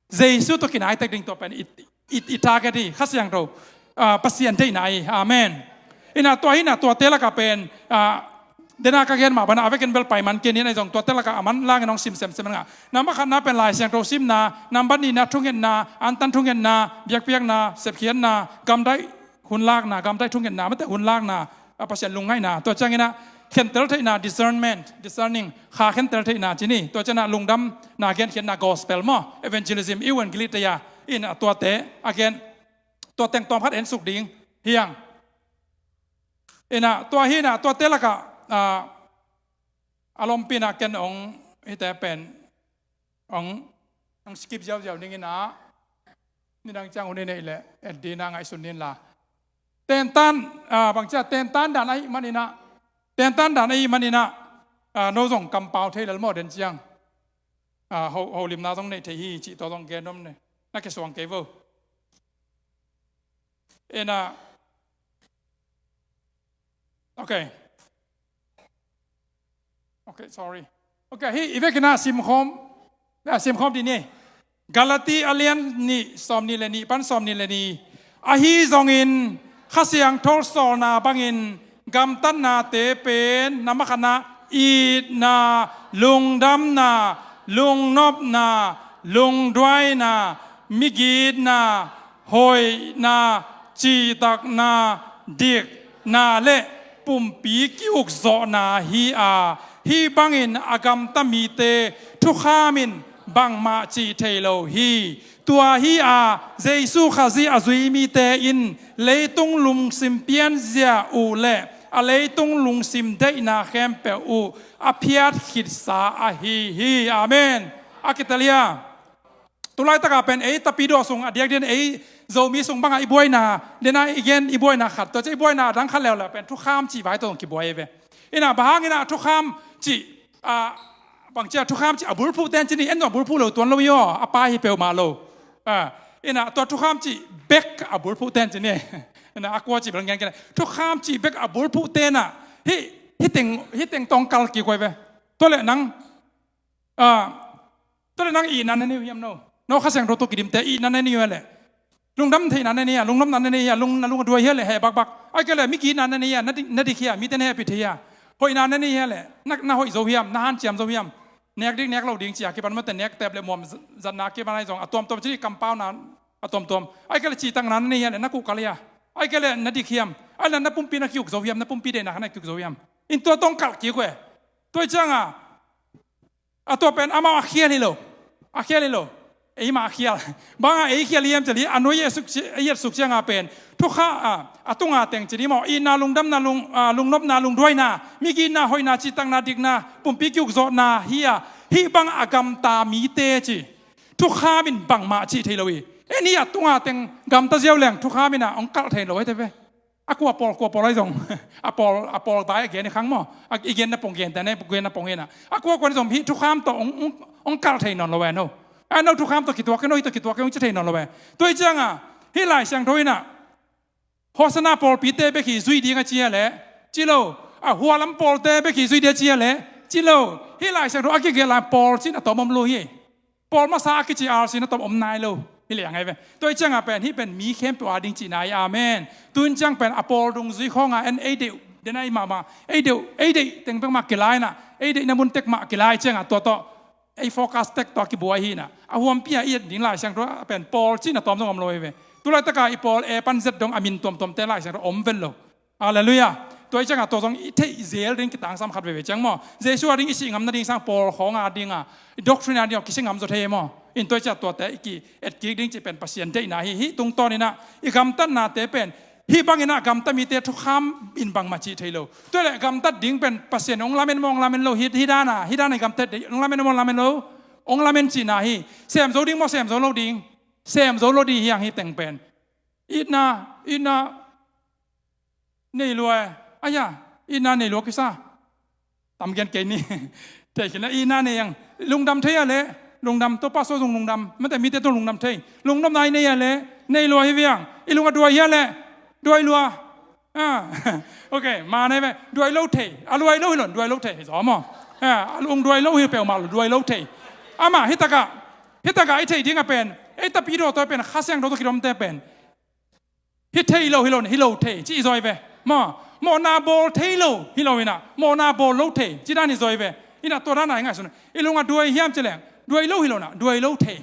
Jesu tawh kinai tek ding, tua pen i, i, i target hi, Kha Siangtho, ah, Pasian deihna hi. Amen. Inah tua hi inah tuate lakah pen, ah, dena ka gen mah bana a vekin bel pai man kei ni inah, zong tuate lakah a manlang in hong sim semsem inah. Nambat khatna pen Lai Siangtho simna, nambat nihna thungetna, antan thungetna, biakpiakna, sepkhiatna, gamdaih hun lakna, gamdaih thungetna mate, hun lakna, a Pasian lungngaihna. Tua ciang inah khentel theihna, discernment, discerning, kha khentel theihna ci ni. Tua ciang inah lungdamna genkhiatna, gospel maw, evangelism, euangelisteia, inah tuate a gen, tua teng tawm khat ensuk ding hiang. Inah tua hi inah tuate lakah, ah, a lompi inah ken hong hihte pen hong, hong skip ziauziau ning inah, nidang ciang hun i neih leh et ding inah ngaihsun ni inla. Tentan, ah, bang ci a, tentan dan ahih man inah, tentan dan ahih man inah, ah, no zong kampau thei lel maw den ciang, ah, ho, holimna zong neih thei hi cih tua zong gen nuam ni. Na kisuang kei vo. Inah, okay. Okay, sorry. Okay, hih i vekin ah simkhawm, ah, simkhawm dih ni. Galati a lian nih, sawmnih le nih pan sawmnih le nih. Ahi zongin Kha Siangtho sawlna bangin gamtatnate pen, nambat khatna itna, lungdamna, lungnopna, lungduaina, migitna, hoihna, cihtakna, dikna le pumpi ki-ukzawhna hi a, hih bangin a gamta mite thukham in bangmah cih thei lo hi. Tua hi a, Jesu Khazih a zui mite in leitung lungsim pianzia uh le a leitung lungsim deihna khempeuh uh a phiat khitsa ahi hi. Amen. A kitel hia? Tulaitakah pen ei tapidaw sung a diakdiakin ei Zomi sung bangah i buaina, dena i gen i buaina khat, tua ciah i buaina a dang khat leuleu pen thukham cih vai tawh zong kibuai ve. Inah bang hang inah thukham cih, ah, bang ci a, thukham cih a bulphuh ten ci ni, en zong a bulphuh lo tuan lo hi aw, a pai hi peuhmah lo. Ah, inah tua thukham cih bek a bulphuh ten ci ni. Inah a kua cih bel ngen kei le. Thukham cih bek a bulphuh tenah hih, hih teng, hih teng tawh kal kik uh ve. Tua leh nang, ah, tua leh nang itna na nei uh hiam no? No Kha Siangtho tawh kidimte itna na nei uh hia leh? Lungdam theihna na nei hia, lungnopna na nei hia, lung, na lung a duai hia leh heh bakbak? Ahih kei leh migitna na nei hia, na dik, na dik hia, mite na hehpih thei hia? Hoihna na nei hia leh? Na, na hoih zo hiam, na hanciam zo hiam? Nek dik nek lo ding ci a kipan mate, nek tep le muam z-, zatna kipan ahi zong a tuamtuam ci ni, kampauna a tuamtuam. Ahih kei leh cihtakna na nei hia leh, na kuhkal hia? Ahih kei leh na dik hiam? Ahih leh na pumpi na ki-uk zo hiam, na pumpi deihna kha na ki-uk zo hiam? In tua tawh kal kik uh e. Tua hi cianga A tua pen amau a khial hi lo. A khial hi lo. Eimah a khial. Banga ei khial hiam cili a nui a suk, a iat suk cianga pen thukha a, a tunga teng cili maw, itna lungdamna lung, a, lungnopna lungduaina, migitna hoihna cihtakna dikna pumpi kiukzawhna hi a, hih bang a gamta mite ci thukham in bangmah cih thei lo hi. En hi a tunga teng gamta ziau leng thukham in a hong kalh thei lo hi te ve. A kua pawl, kua pawl ahi zong a pawl, a pawl tai a gen i khang maw, a i genna pong gen tane, genna pong hina a kua kua ni zong hih thukham tawh hong, hong, hong kalh thei nawn lo ve no. A no thukham tawh kituak ke no, hih tawh kituak ke hong ci thei nawn lo ve. Tua hi cianga hih Lai Siangtho hina Hosanna pawlpite bek hi zui ding a cia le ci lo. A hualam pawlte bek hi zui ding a cia le ci lo. Hih Lai Siangtho a kigelh lai pawl cin a tawm om lo hi. Pawl masa a kici R C na tawm om nai lo. Hi liang ai ve. Tua hi cianga pen hih pen mi khempeuh a ding cihna hi. Amen. Tun ciang pen a pawl dungzui khawnga en ei deih den ai mahmah, ei deih, ei deih teng pek mah kilaina, ei deihna mun tek mah kilai cianga tua tawh ei focus tek tawh a kibuai hina. A huampi a i et ding Lai Siangtho a pen pawl cihna tawm zong om lo hi ve. Tulaitaka i pawl e pan zet dong a min tuamtuamte Lai Siangtho om vel lo. Halleluiah. Tua i cianga tua zong i theih zel ding kitangsam khat veve ciang maw, Jesu a ding i sih ngam nading sang pawl khawng a dinga, i doctrine a ding a kisih ngam zaw thei maw. In tua i cianga tuate i ki et kik ding ci pen Pasian deihna hi. Hih tungtawn ina i gamtatnate pen hih bangin a gamta mite thukham in bangmah cih thei lo. Tua le gamtat ding pen Pasian hong lamen maw, hong lamen lo, hih, hih dana, hih dana i gamtat ding hong lamen maw, hong lamen lo, hong lamen cihna hi. Sem zo ding maw, sem zo lo ding? Sem zo lo ding hiang hih teng pen. Itna, itna nei lua e. Aya, itna nei lua kisa. Tam gen kei ni. Thei khin a itna nei ang. Lungdam thei a le. Lungdam to paso zong lungdam. Mate mite to lungdam thei. Lungdam nai nei a le. Nei lua hi viang. I lung a duai hi a le. Duai lua. Ah. Ok, ma nei ve. Duai lo thei. A luai lo hi lon, duai lo thei. Zo mo. Ah, a lung duai lo hi peuh ma lo, duai lo thei. Ama, hitaka. Hitaka i thei ding a pen. Ei tapi do to pen. Khasiang do to kidom te pen. Hi thei lo, hi lo, hi lo thei, ci i zawi ve. Maw, mawhna bawl thei lo, hi lo ina, mawhna bawl lo thei, ci dan i zawi ve. Ina tua dan a i ngaihsun. I lung a duai hiam ci leng, duai lo hi lo na, duai lo thei.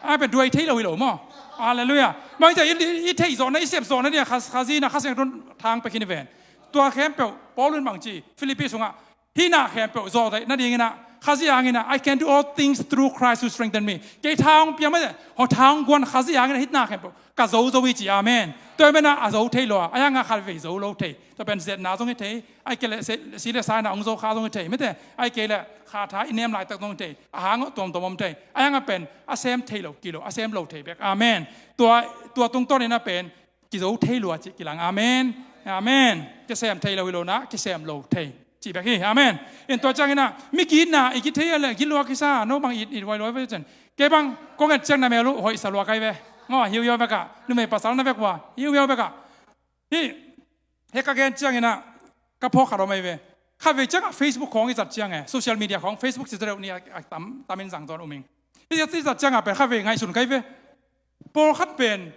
A pen duai thei lo hi lo maw. Halleluiah. Bang i, i, i thei zawhna, i sep zawhna dia, Kha-, Khazih na, Khazih na tun thang pek hi ni ven. Tua khempeuh, Paul in bang ci, Philippi sungah, hih na khempeuh zawh theih nadingin ah, Khazih hangin ah, "I can do all things through Christ who strengthen me." Kei tha hong pia mah, ho tha hong guan Khazih hangin ah, hih na khempeuh ka zo zo hi ci, amen. Tua hi mena a zo thei lo a, a hianga khat vei zo lo thei. Tua pen zetna zong hi thei, ai kei le si, si le sa ina hong zo kha zong hi thei. Mete, ai kei le kha tha i nem laitak zong hi thei. A hang tuamtuam om thei. A hianga pen a sem thei lo kilo, a sem lo thei bek. Amen. Tua, tua tungtawn ina pen kizo thei lua cih kilang. Amen. Amen. Kisem thei lo hi lo na, kisem lo thei cih bek hi. Amen. In tua ciangin ah, mi kitna i kithei a le, kilua kisa, no bang it, it huai lua ve cen. Kei bang, kong et ciang na mel uh, hoih sa lua kai ve. Ngo, hiu hiu bek ah, numei pasal na vek ua, hiu hiu bek ah. Hi, he ka gen ciangin ah, ka phawk khat om ai ve. Khat vei ciangah Facebook khawng i zat ciang e, social media khawng, Facebook ci zat deuh ni a, a tam, tam in zang zawn um ing. I zat, i zat ciangah pen khat vei ngaihsun kai ve. Pawlkhat pen,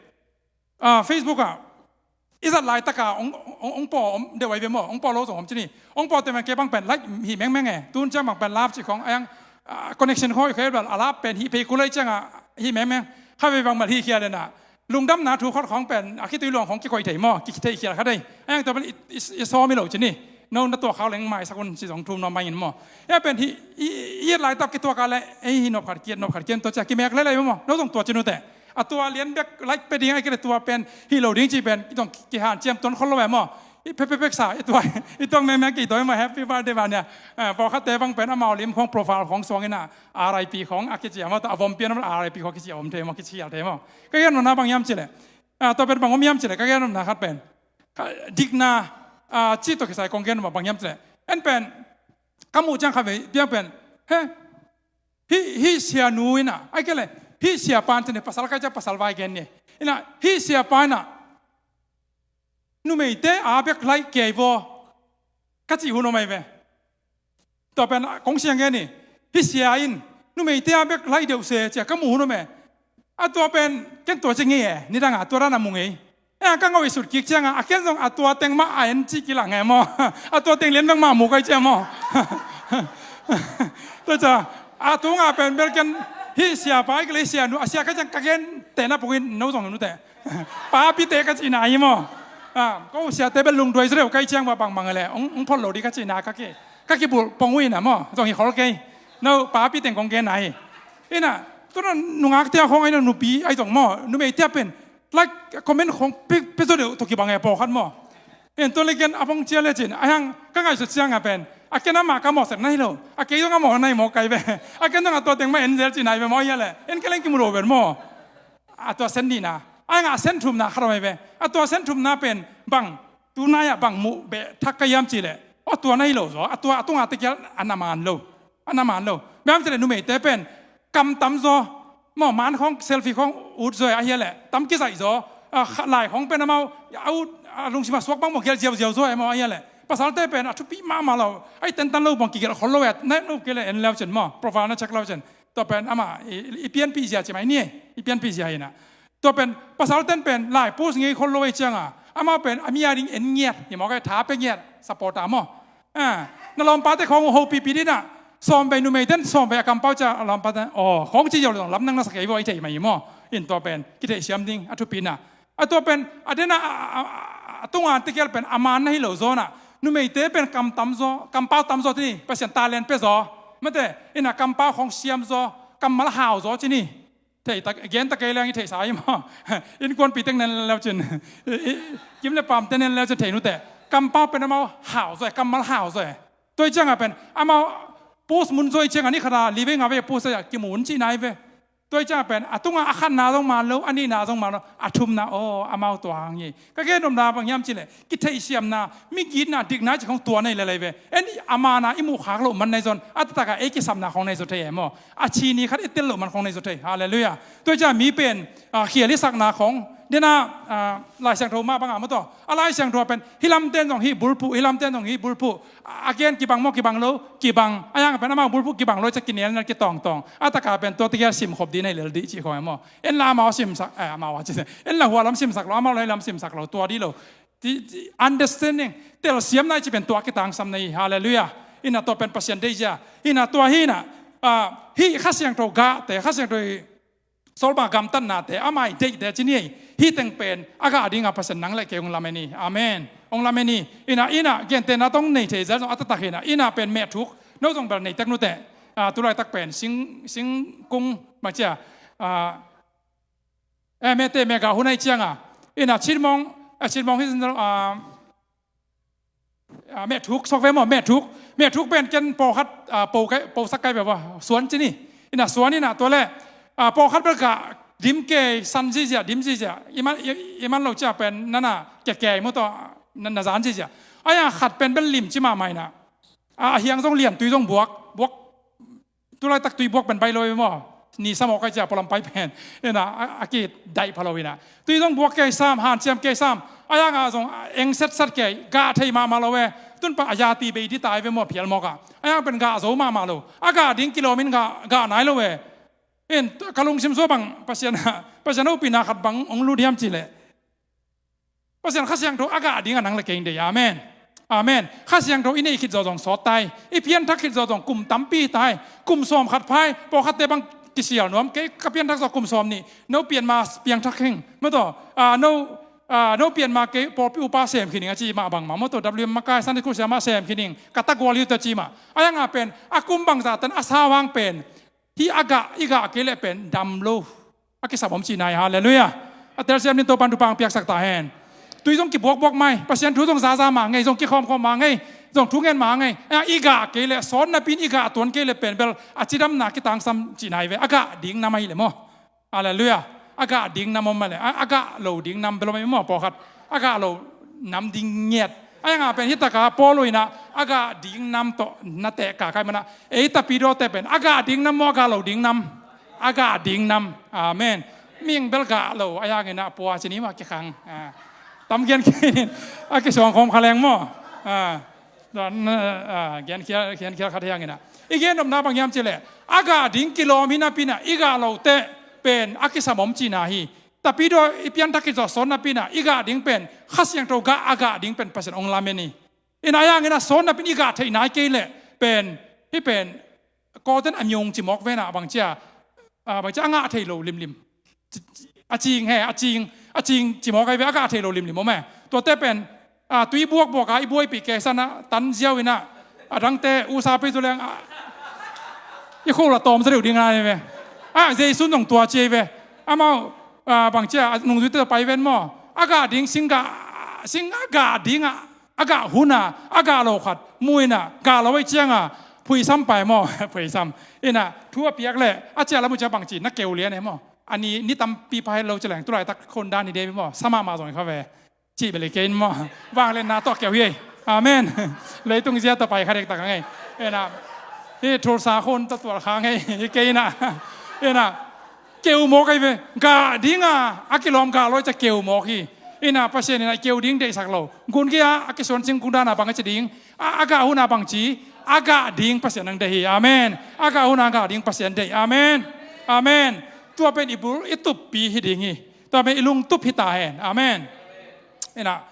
ah, Facebook ah, i zat laitaka, ong, ong, ong paw om deuh ai ve maw, ong paw lo zong om ci ni. Ong paw te men kei bang pen, like, hi mengmeng e. Tun ciang bang pen, love ci khawng, a yang, ah, connection khawng, i khawng, a love pen, hi phei kulai ciangah, hi mengmeng. Khat vei bang mal hi khia le na. Lungdamna thu khot khawng pen, a khitui luang khawng kikoih thei maw, kithei khial kha dei. A yang tua pen, i, i, i sawm hi lo ci ni. No, na tua khau leng maisak un ci zong thum no mai in maw. Ya pen hi, i, i, i et laitak kituak a le, ei hi nop khat kiet, nop khat kiet, tua cia kimek lelei maw. No zong tua ci nute. A tua lian bek like pe ding a kile tua pen hi lo ding ci pen i tong kihan ciam ton khol lo ve maw. I pek pek pek sa i tua i tong meng meng ki tua maw happy birthday ban nia. Eh, pawlkhatte bang pen amau lim khong profile khong suang ina R I P khong a kici a maw ta a vom pian maw R I P khong kici a vom thei maw kici a thei maw. Ka gen maw na bang hiam ci le. Ah, tua pen bang om hiam ci le ka gen maw na khat pen. Ka dikna, ah, ci tua kisai kong gen maw bang hiam ci le. En pen ka muh ciang kha ve piang pen. He, Hih, hih sianu in a, ai kei le, hih siapa in ci ni, pasal kai ciang pasal vai gen ni. In a, hih siapa in a, numeite a bek laih kei vaw, ka cih hun om ai ve. Tua pen kong siang gen ni, hih sia in, numeite a bek laih deuh se, cia ka muh hun om e. A tua pen, ken tua ci ngei e, nidang a tua dan a mu ngei. E, ka ngau i sut kik cianga, a ken zong a tua teng mah a en cih kilang e maw. A tua teng lian bek mah mu kai ciang maw. Tua cia, a tunga pen bel ken hih siapa i kile sianu, a sia kai ciang ka gen tena pungin no zong nute. Papite ka cihna hi maw. A, ko siate bel lungduai zereu kai ciang maw bangmang le, ong, ong phot lo di ka cihna ka ki, ka kibulh pong uh ina maw, zong hi khol kei. No, papi teng kong gen na hi. Ina, tu na nungak tia khong ai no nupi ai zong maw, numei tia pen like comment khong pe, pe zo deuh to kibang e pawlkhat maw. En tu le ken a bong cia le cin a hang ka ngaihsut ciang a pen a ken amah ka mawhsak na hi lo, a kei zong a mawh na hi mawh kai ve. A ken zong a tua teng mah en zel cin ai ve maw, a hia le en ke leng kimu lo ven maw. A tua sen nihna, a hang a sen thumna khat om ai ve. A tua sen thumna pen bang, tunai ah bang muh beh thak ka hiam ci leh, aw tua na hi lo zaw, a tua a tunga tekial an a man lo. An a man lo. Biam ci leh numeite pen kam tam zaw, maw man khong selfie khong ut zaw e, a hia leh tam kizaih zaw, a, kha-, lai khong pen amau a ut, a lungsim a suak bang maw gial ziauziau zaw e maw, a hia leh pasalte pen a thupi mahmah lo, ai tentan lo bang kigelh khol lo e, na lo kei leh en leu cin maw, profile na check leu cin. Tua pen amah i, i pianpih zia ci mai ni, i pianpih zia hi na. Tua pen pasal ten pen lai post ngei khol lo ei cianga amau pen a mi a ding en ngiat hi mawk ei, tha pe ngiat, supporter maw. Ah, na lawmpate khawng uh hopipi dina, sawm vei numei ten sawm vei a kampau cia a lawmpate, aw khawng ci ziau le zong lam nang na sa kei vua i thei mah hi maw. In tua pen kitheih siam ding a thupina. A tua pen a dena a, a, a, a tunga tekial pen a man na hi lo zaw na, numeite pen kam tam zaw, kampau tam zaw ci ni, Pasian talent pe zaw, mate, ina kampau khawng siam zaw, kammal hau zaw ci ni. Thei tak, gen tak kei leng i theihsa hi maw. Innkuanpi teng nen leu cin, i, i, kim le pam teng nen leu cin thei nute. Kampau pen amau hau zaw e, kammal hau zaw e. Tua i cianga pen amau post mun zaw i cianga ni khata li vei nga vei post a kimun ci nai ve. Tua i cianga pen a tunga a khatna zong man lo, a nihna zong man lo, a thumna aw amau tua hang hi. Ka gen nopna bang hiam ci leh, kitheihsiamna, migitna, dikna ci khong tua nei lelei ve. En i a mana i muh khak loh man nei zon, a taktak a ei kisapna khong nei zo thei e maw. A ci ni khat i tel loh man khong nei zo thei. Halleluiah. Tua i ciang mi pen, ah, khial i sakna khong. Dena, ah, Lai Siangtho mah banga maw taw. A Lai Siangtho pen, hi lamten zong hi bulphuh, hi lamten zong hi bulphuh. A, a gen kibang maw, kibang lo, kibang. A yang pen amau bulphuh kibang lo, i ciang kinelna kitawngtawng. A taka pen tua tekia simkhop dih nei lel dih ci khong e maw. En la amau a simsak, eh, amau a ci. En la hua lam simsak lo, amau la hi lam simsak lo, tua dih lo. Ti, ti, understanding, telsiamna i ci pen tua kitangsam na hi, halleluiah. Ina tua pen Pasian deihzia. Ina tua hi ina, ah, hih Kha Siangtho gahte, Kha Siangtho i sawlba gamtatnate, amah i deihte ci ni ei. Hih teng pen a gah dinga Pasian nang le kei hong lamen hi. Amen. Hong lamen hi. Ina, ina, gentehna tawh nei thei zel zong a taktak hi ina. Ina pen mehthuk, no zong bel nei tek nute. Ah, tulaitak pen sing, singkung, mah cia, ah, eh, mehte mehgah hun ahi cianga. Ina chinmawng, eh, chinmawng hi, ah, ah, mehthuk sok ve maw, mehthuk. Mehthuk pen ken pawlkhat, ah, po kai, posak kai ve maw. Suan ci ni. Ina suan ina tua le, ah, pawlkhat bel gah dim kei san zizia, dim zizia. I man, i, i man lo cia pen nana kekei maw taw, na, na zan zizia. Aia khat pen bel lim ci mahmah ina. Ah, a hiang zong lian, tui zong buak, buak. Tulaitak tui buak pen bai lo hi maw. Ni sam awk ai cia pualam pai pen. Ina, a, a kidaih pha lo ina. Tui zong buak kei sam, hanciam kei sam. A yanga zong, a, eng setsat kei, gah thei mahmah lo e. Tun pa a yati bei dih tai ve maw phial mawka. A yang pen gah zo mahmah lo. A gah ding kilawm in gah, gah nai lo e. In, ka lungsim sua bang, Pasian, Pasian hopina khat bang, hong lut hiam ci leh. Pasian Kha Siangtho a gah ding a nang le kei dei. Amen. Amen. Kha Siangtho i neih khit zawh zong sawt tai. I pianthak khit zawh zong kum tampi tai. Kum sawm khat phai. Pawlkhatte bang kisial nuam. Kei ka pianthak zawh kum sawm nih. No pian ma piangthak hing. Maw taw. Ah, no, ah, no pian ma kei pawlpi upa sem khin ing a ci mah bang mah. Maw taw W M makai Sunday school siam mah sem khin ing. Ka ta gual hi ta ci mah. A yanga pen. A kum bangzah tan a sau hang pen. Hih a gah, i gah kei leh pen dam lo. A kisam om cihna hi, halleluiah. A telsiam ding Topan thupha hong piaksak ta hen. Tui zong kibuakbuak mai, Pasian thu zong zaza mah ngei, zong kikhawmkhawm mah ngei, zong thungen mah ngei. A, i gah kei leh, sawn napi in i gah tuan kei leh pen bel, a cidamna kitangsam cihna hi ve, a gah ding nam ahi leh maw. Halleluiah. A gah ding nam om mah leh, a, a gah lo ding nam bel om ahi maw, pawlkhat. A gah lo nam ding ngiat. A yanga pen hih taka Paul in ah, a gah ding nam tawh na teh ka kai mana. Ei tapidawte pen, a gah ding nam maw, a gah lo ding nam? A gah ding nam. Amen. Mihing bel gah lo, a yangin ah pua cini mah kikhang. Ah. Tam gen kei in, a kisuang khawm kha leng maw. Ah. Don, ah, gen khial, gen khial khat hi hangin ah. I gen nopna bang hiam cih leh, a gah ding kilawm hi napi in ah, i gah lote pen, a kisam om cihna hi. Tapidaw i pianthak khit zawh sawn napi in ah, i gah ding pen, Kha Siangtho gah a gah ding pen Pasian hong lamen hi. In a yangin ah sawn napi in i gah theih nai kei leh pen, hih pen, Kawlten a myung ci mawk ve in ah bang cia, ah, bang cia a ngah thei lo limlim. A cing he, a cing, a cing ci mawk ahi ve, a gah thei lo limlim om e. Tuate pen, ah, tui buakbuak a i buaipih kei san ah, tan ziau in ah, a dangte usa pei tu leng, ah, I khol a tawm zaw deuh ding a hi ve. A, Jesu nong tua ci hi ve. Amau, a, bang cia, a, nungzuite tawh pai ven maw. A gah ding sing gah, sing a gah ding a, a gah hun a, a gah lo khat mu in a, gah lo ei ciang a, phuisam pai maw, phuisam. In a, thu a piak leh, a ciah lam uh ciah bang ci, na keu lian e maw. A ni, ni tampi pha het lo ci leng, tulaitak khon dan hi de maw, sa mahmah zong hi kha ve. Cih bel hi kei in maw. Vangliatna tawh keu hi ei. Amen. Leitung zia tawh pai kha dektak hang ei. Ena. Hih Tulsa khun tawh tual kha hang ei. Hi kei ina. Ena. Keu mawk ei ve. Gah dinga a kilawm gah lo ei ciah keu mawk hi. Ina Pasian ina keu ding deihsak lo. Gun kia a kisuan singkung dana bang a ci ding. A, a gah huna bang ci. A gah ding Pasian ang deih hi. Amen. A gah huna gah ding Pasian deih. Amen. Amen. Tua pen i bul i tuppi hi ding hi. Tua pen i lungtup hi ta hen. Amen. Ina,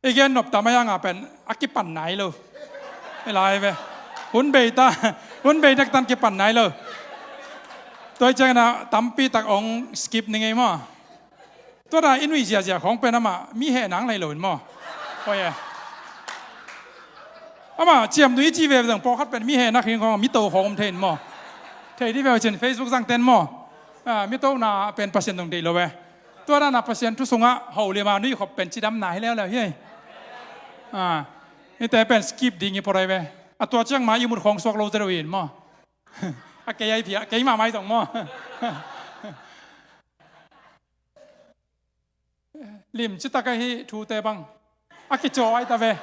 i gen nop ta mai anga pen a kipan nai lo. I lai ve. Hun bei ta, hun bei nek tan kipan nai lo. Tua i ciang ina tampi tak ong skip ni ngei maw. Tua da i nui ziazia khong pen ama mi heh nang lai lo in maw. Oi e. Ama ciam nui ci ve zang pawlkhat pen mi heh nak hing khong mi to khong om thei in maw. Thei di ve cin Facebook zang ten maw. A, mi to na pen Pasian dong deih lo ve. Tua dana Pasian thu sungah ho lima nui khop pen cidamna hi leuleu hi. A, nite pen skip ding i pawrai ve. A tua ciang ma i mut khawng suak lo zero in maw. A kei ai phia, kei mahmah i zong maw. Lim citak ahi thute bang. A kicaw ai ta ve.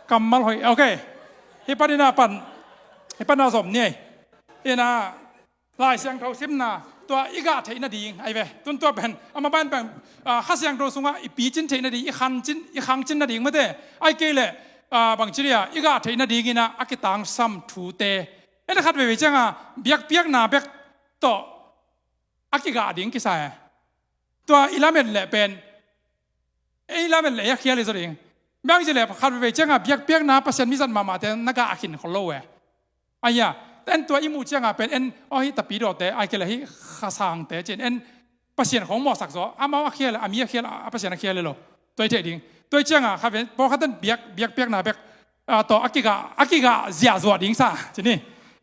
Kammal hoih. Ok. Hi pan ina pan. Hi pan a zom ni ei. Ina Lai Siangtho simna tua i gah theih nading ai ve. Tun tua pen ama ban pen, a, Kha Siangtho sungah i picin theih nading, i khangcin, i khangcin nading mate. Ai kei leh, a, bang ci dia i gah theih nading ina a kitangsam thute. En khat veivei cianga biakpiakna bek tawh a kigah ding kisa e. Tua i lamet leh pen, ei lamet leh ei a khial i zaw ding. Biang ci leh khat veivei cianga biakpiakna Pasian mizat mahmahte na gah a khin khol lo e. Aia, en tua i muh cianga pen en, aw hi tapidawte, ai kei leh hi khasangte cin en Pasian khong mawhsak zaw, amau a khial, a mi a khial, a Pasian a khial lo. Tua i theih ding. Tua i cianga khat vei, pawlkhat ten biak, biakpiakna bek, a, tawh a kigah, a kigah ziahzuah ding sa, cini.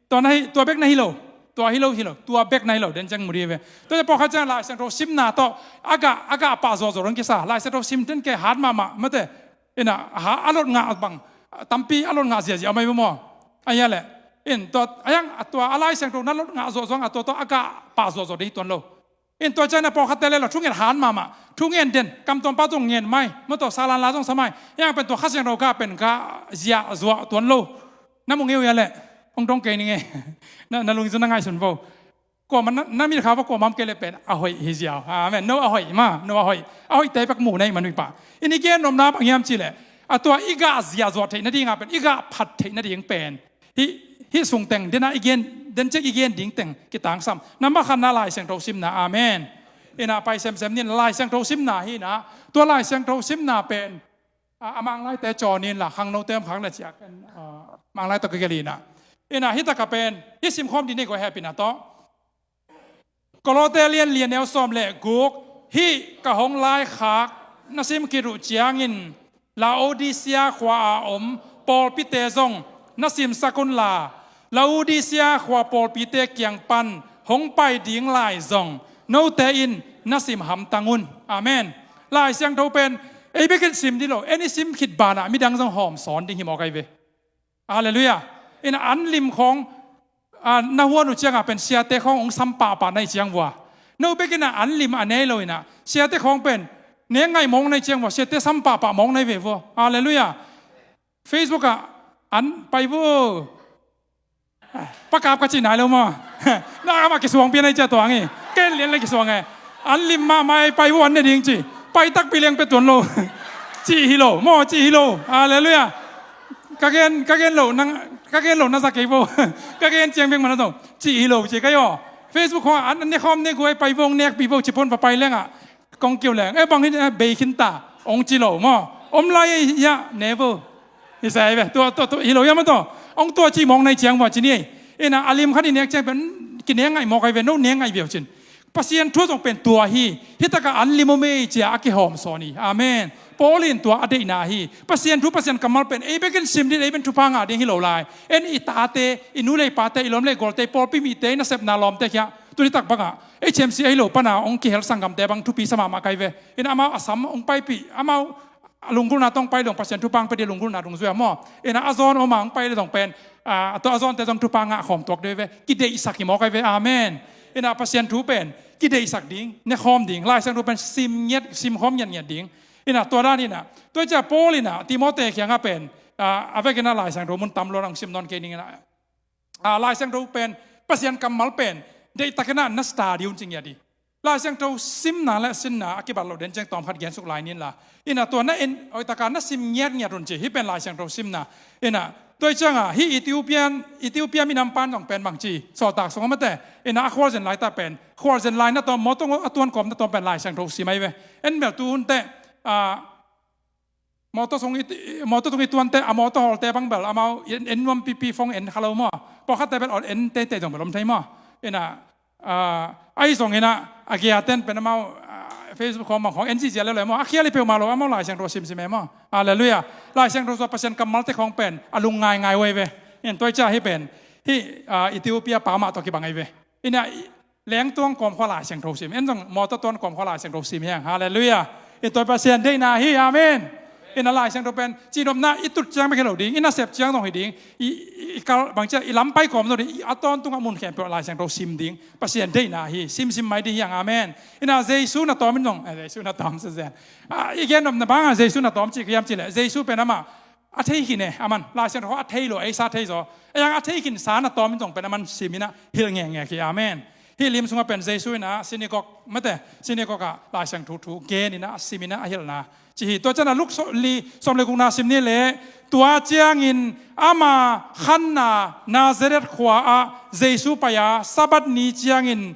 Tua na hi, tua bek na hi lo. Tua hi lo, hi lo. Tua bek na hi lo. Den ciang mu dih ve. Tua ciang pawlkhat ciang Lai Siangtho simna tawh a gah, a gah pah zuahzuah dong kisa. Lai Siangtho sim ten ke hat mahmah mate. Ina, ha, a lot ngah bang. Tampi a lot ngah ziahziah a mai maw. A hia leh. In, tua, a hiang, a tua, a Lai Siangtho na lot ngah zuahzuah a tua, tua a gah pah zuahzuah dih tuan lo. In tua ciang na pawlkhatte le lo thungen han mahmah, thungen den, kamtuam pa zong ngen mai, mawtaw salan la zong sa mai, hiang pen tua Kha Siangtho ka pen ka ziahzuah tuan lo. Na mu ngei uh hia leh, hong dong kei ni ngei. Na, na lungzun na ngaihsun vo. Kuamah na, na mit kha vo kuamah om kei leh pen a hoih hi ziau. Amen. No a hoih ma, no a hoih. A hoihte bek mu na ih man uh hi pah. In i gen nopna bang hiam cih leh, a tua i gah ziahzuah theih nadinga pen, i gah phat theih nading pen. Hih, hih sung teng, dena i gen, den ciang i gen ding teng kitangsam. Nambat khatna Lai Siangtho simna, amen. Ina pai semsem nin Lai Siangtho simna hi ina, tua Lai Siangtho simna pen, a, a Manglaite caw nin la, khangnote om khang le ciak, a, Manglai tawh ka gel ina. Ina hi taka pen, hih simkhawm ding nei kua hehpihna tawh. Kolose lian li a neu sawm le guk, hih ka hong laikhak na sim khit uh ciangin Laodicea khua a om pawlpite zong na simsak unla, Laodicea khua pawlpite kiang pan hong pai ding lai zong note in na sim hamtang un. Amen. Lai Siangtho pen ei bekin sim dih lo, en i sim khit banah midang zong hawm sawn ding hi mawk ai ve. Halleluiah. Ina an lim khawng, a, na huan uh cianga pen siate khawng hong sam pahpah na hi ciang vua. No bekin a an lim a nei lo ina siate khawng pen ne ngaih mawng na hi ciang vua, siate sam pahpah mawng na hi ve vua. Halleluiah. Facebook ah an pai vua. Pakap ka cih nai lo maw. Na amah kisuang pian na hi cia tuang hi. Ken lian le kisuang e. An lim mahmah ei pai vua an ne ding ci. Pai takpi leng pe tuan lo. Cih hi lo maw, cih hi lo. Halleluiah. Ka gen, ka gen lo nang, ka gen lo na za kei vo. Ka gen ciang bek man a zong cih hi lo ci ka hi aw. Facebook khawng an ne khawm ne guai pai vong nekpi vo ci pon va pai lengah kong kiu leng, eh, bang hi, eh, bei khin ta ong ci lo maw. Om lai ei hiah ne vo. Hi sa ei ve. Tua, tua, tua hi lo hiam a tua ong tua ci mawng na hi ciang vo ci ni ei. Ina a lim khat i nek ciang pen kineng ngaih mawk ai ve, no neng ngaih viau cin. Pasian thu zong pen tua hi. Hih takah an lim om ei ci-a a kihawm sawn hi. Amen. Paul in tua a deihna hi. Pasian thu, Pasian kammal pen ei bekin sim ding, ei ben thupha ngah ding hi lo lai. En i tate, i nu le i pate, i lawm le i gualte, i pawlpi mite, i nasepna lawmte khia, tuni tak bangah H M C ahi lo pana hong kihel sanggamte bang thupi sa mahmah kai ve. In amau a sam hong paipih, amau a lunggulhna tawh hong pai dong Pasian thupha hong pia ding lunggulhna dungzui a maw. Ina a zawn om a hong pai le dong pen, a, a tua a zawnte zong thupha ngah khawm tuak ding ve. Kideihsak hi maw kai ve. Amen. Ina Pasian thu pen kideihsak ding, ne khawm ding, Lai Siangtho pen sim ngiat, sim khawm ngiatngiat ding. Ina tua dan ina, tua cia Paul ina Timothy kiangah pen, a, a vekin a Lai Siangtho mun tam lo hong sim nawn kei ning ina. A, Lai Siangtho pen, Pasian kammal pen deihtakin a na study un ci ngiat hi. Lai Siangtho simna le sinna a kibat loh den ciang tawm khat gensuk lai ning la. Ina tua na en, hoihtaka na sim ngiatngiat un ci. Hih pen Lai Siangtho simna. Ina tua cianga hih Ethiopian, Ethiopia minam pan zong pen bang ci, Sawltak sungah mate. Ina a khualzen laita pen, khualzen lai na tawm, mawtaw a tuan kawm na tawm pen Lai Siangtho sim ahi ve. En bel tu hunte, a, mawtaw sung i, mawtaw sung i tuante, a mawtaw hawlte bang bel amau en, en nuam pipi, phone en kha lo maw. Pawlkhatte bel en teitei zong bel om thei maw. Ina, a, ahi zong ina a giaten pen amau, a, Facebook khawng bang khawng en zihziah leuleu maw. A khial hi peuhmah lo, amau Lai Siangtho simsim e maw. Halleluiah. Lai Siangtho sua Pasian kammalte khawng pen a lung ngaingai uh ahi ve. In tua cia hih pen hih, a, Ethiopia pa mah tawh kibang ahi ve. Ina lengtuang kawm khua Lai Siangtho sim. En zong mawtaw tuan kawm khua Lai Siangtho sim hiang. Halleluiah. In tua Pasian deihna hi. Amen. Ina Lai Siangtho pen cihnopna i tut ciang bek hi lo ding, i nasep ciang zong hi ding. I, i, i kal bangcia i lampai kawm zong ding, i a tawntungah mun khempeuh Lai Siangtho sim ding. Pasian deihna hi. Simsim mai ding hiang. Amen. Ina Jesu na tawm in zong, eh, Jesu na tawm sa zen. A, i gennopna banga Jesu na tawm ci ka hiam cileh, Jesu pen amah a thei khin e, aman Lai Siangtho a thei lo, ei sa thei zaw. Ei ang a thei khin sa na tawm in zong pen aman sim ina hilh ngekngek hi. Amen. Hih lim sungah pen Jesu ina synagogue, mate, synagogue ah Lai Siangtho thu gen ina a sim ina a hilhna ci hi. Tua ciana Luke so, li sawm le gukna sim ni le, tua ciangin ama khanna Nazareth khua ah Jesu pai a, Sabbath ni ciangin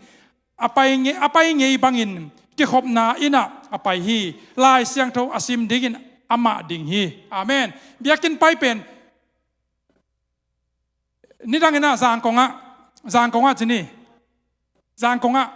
a pai ngei, a pai ngei bangin kikhopna inn ah a pai hi. Lai Siangtho a sim dingin amah ding hi. Amen. Biakinn pai pen nidang ina zangkongah, zangkongah cini, zangkongah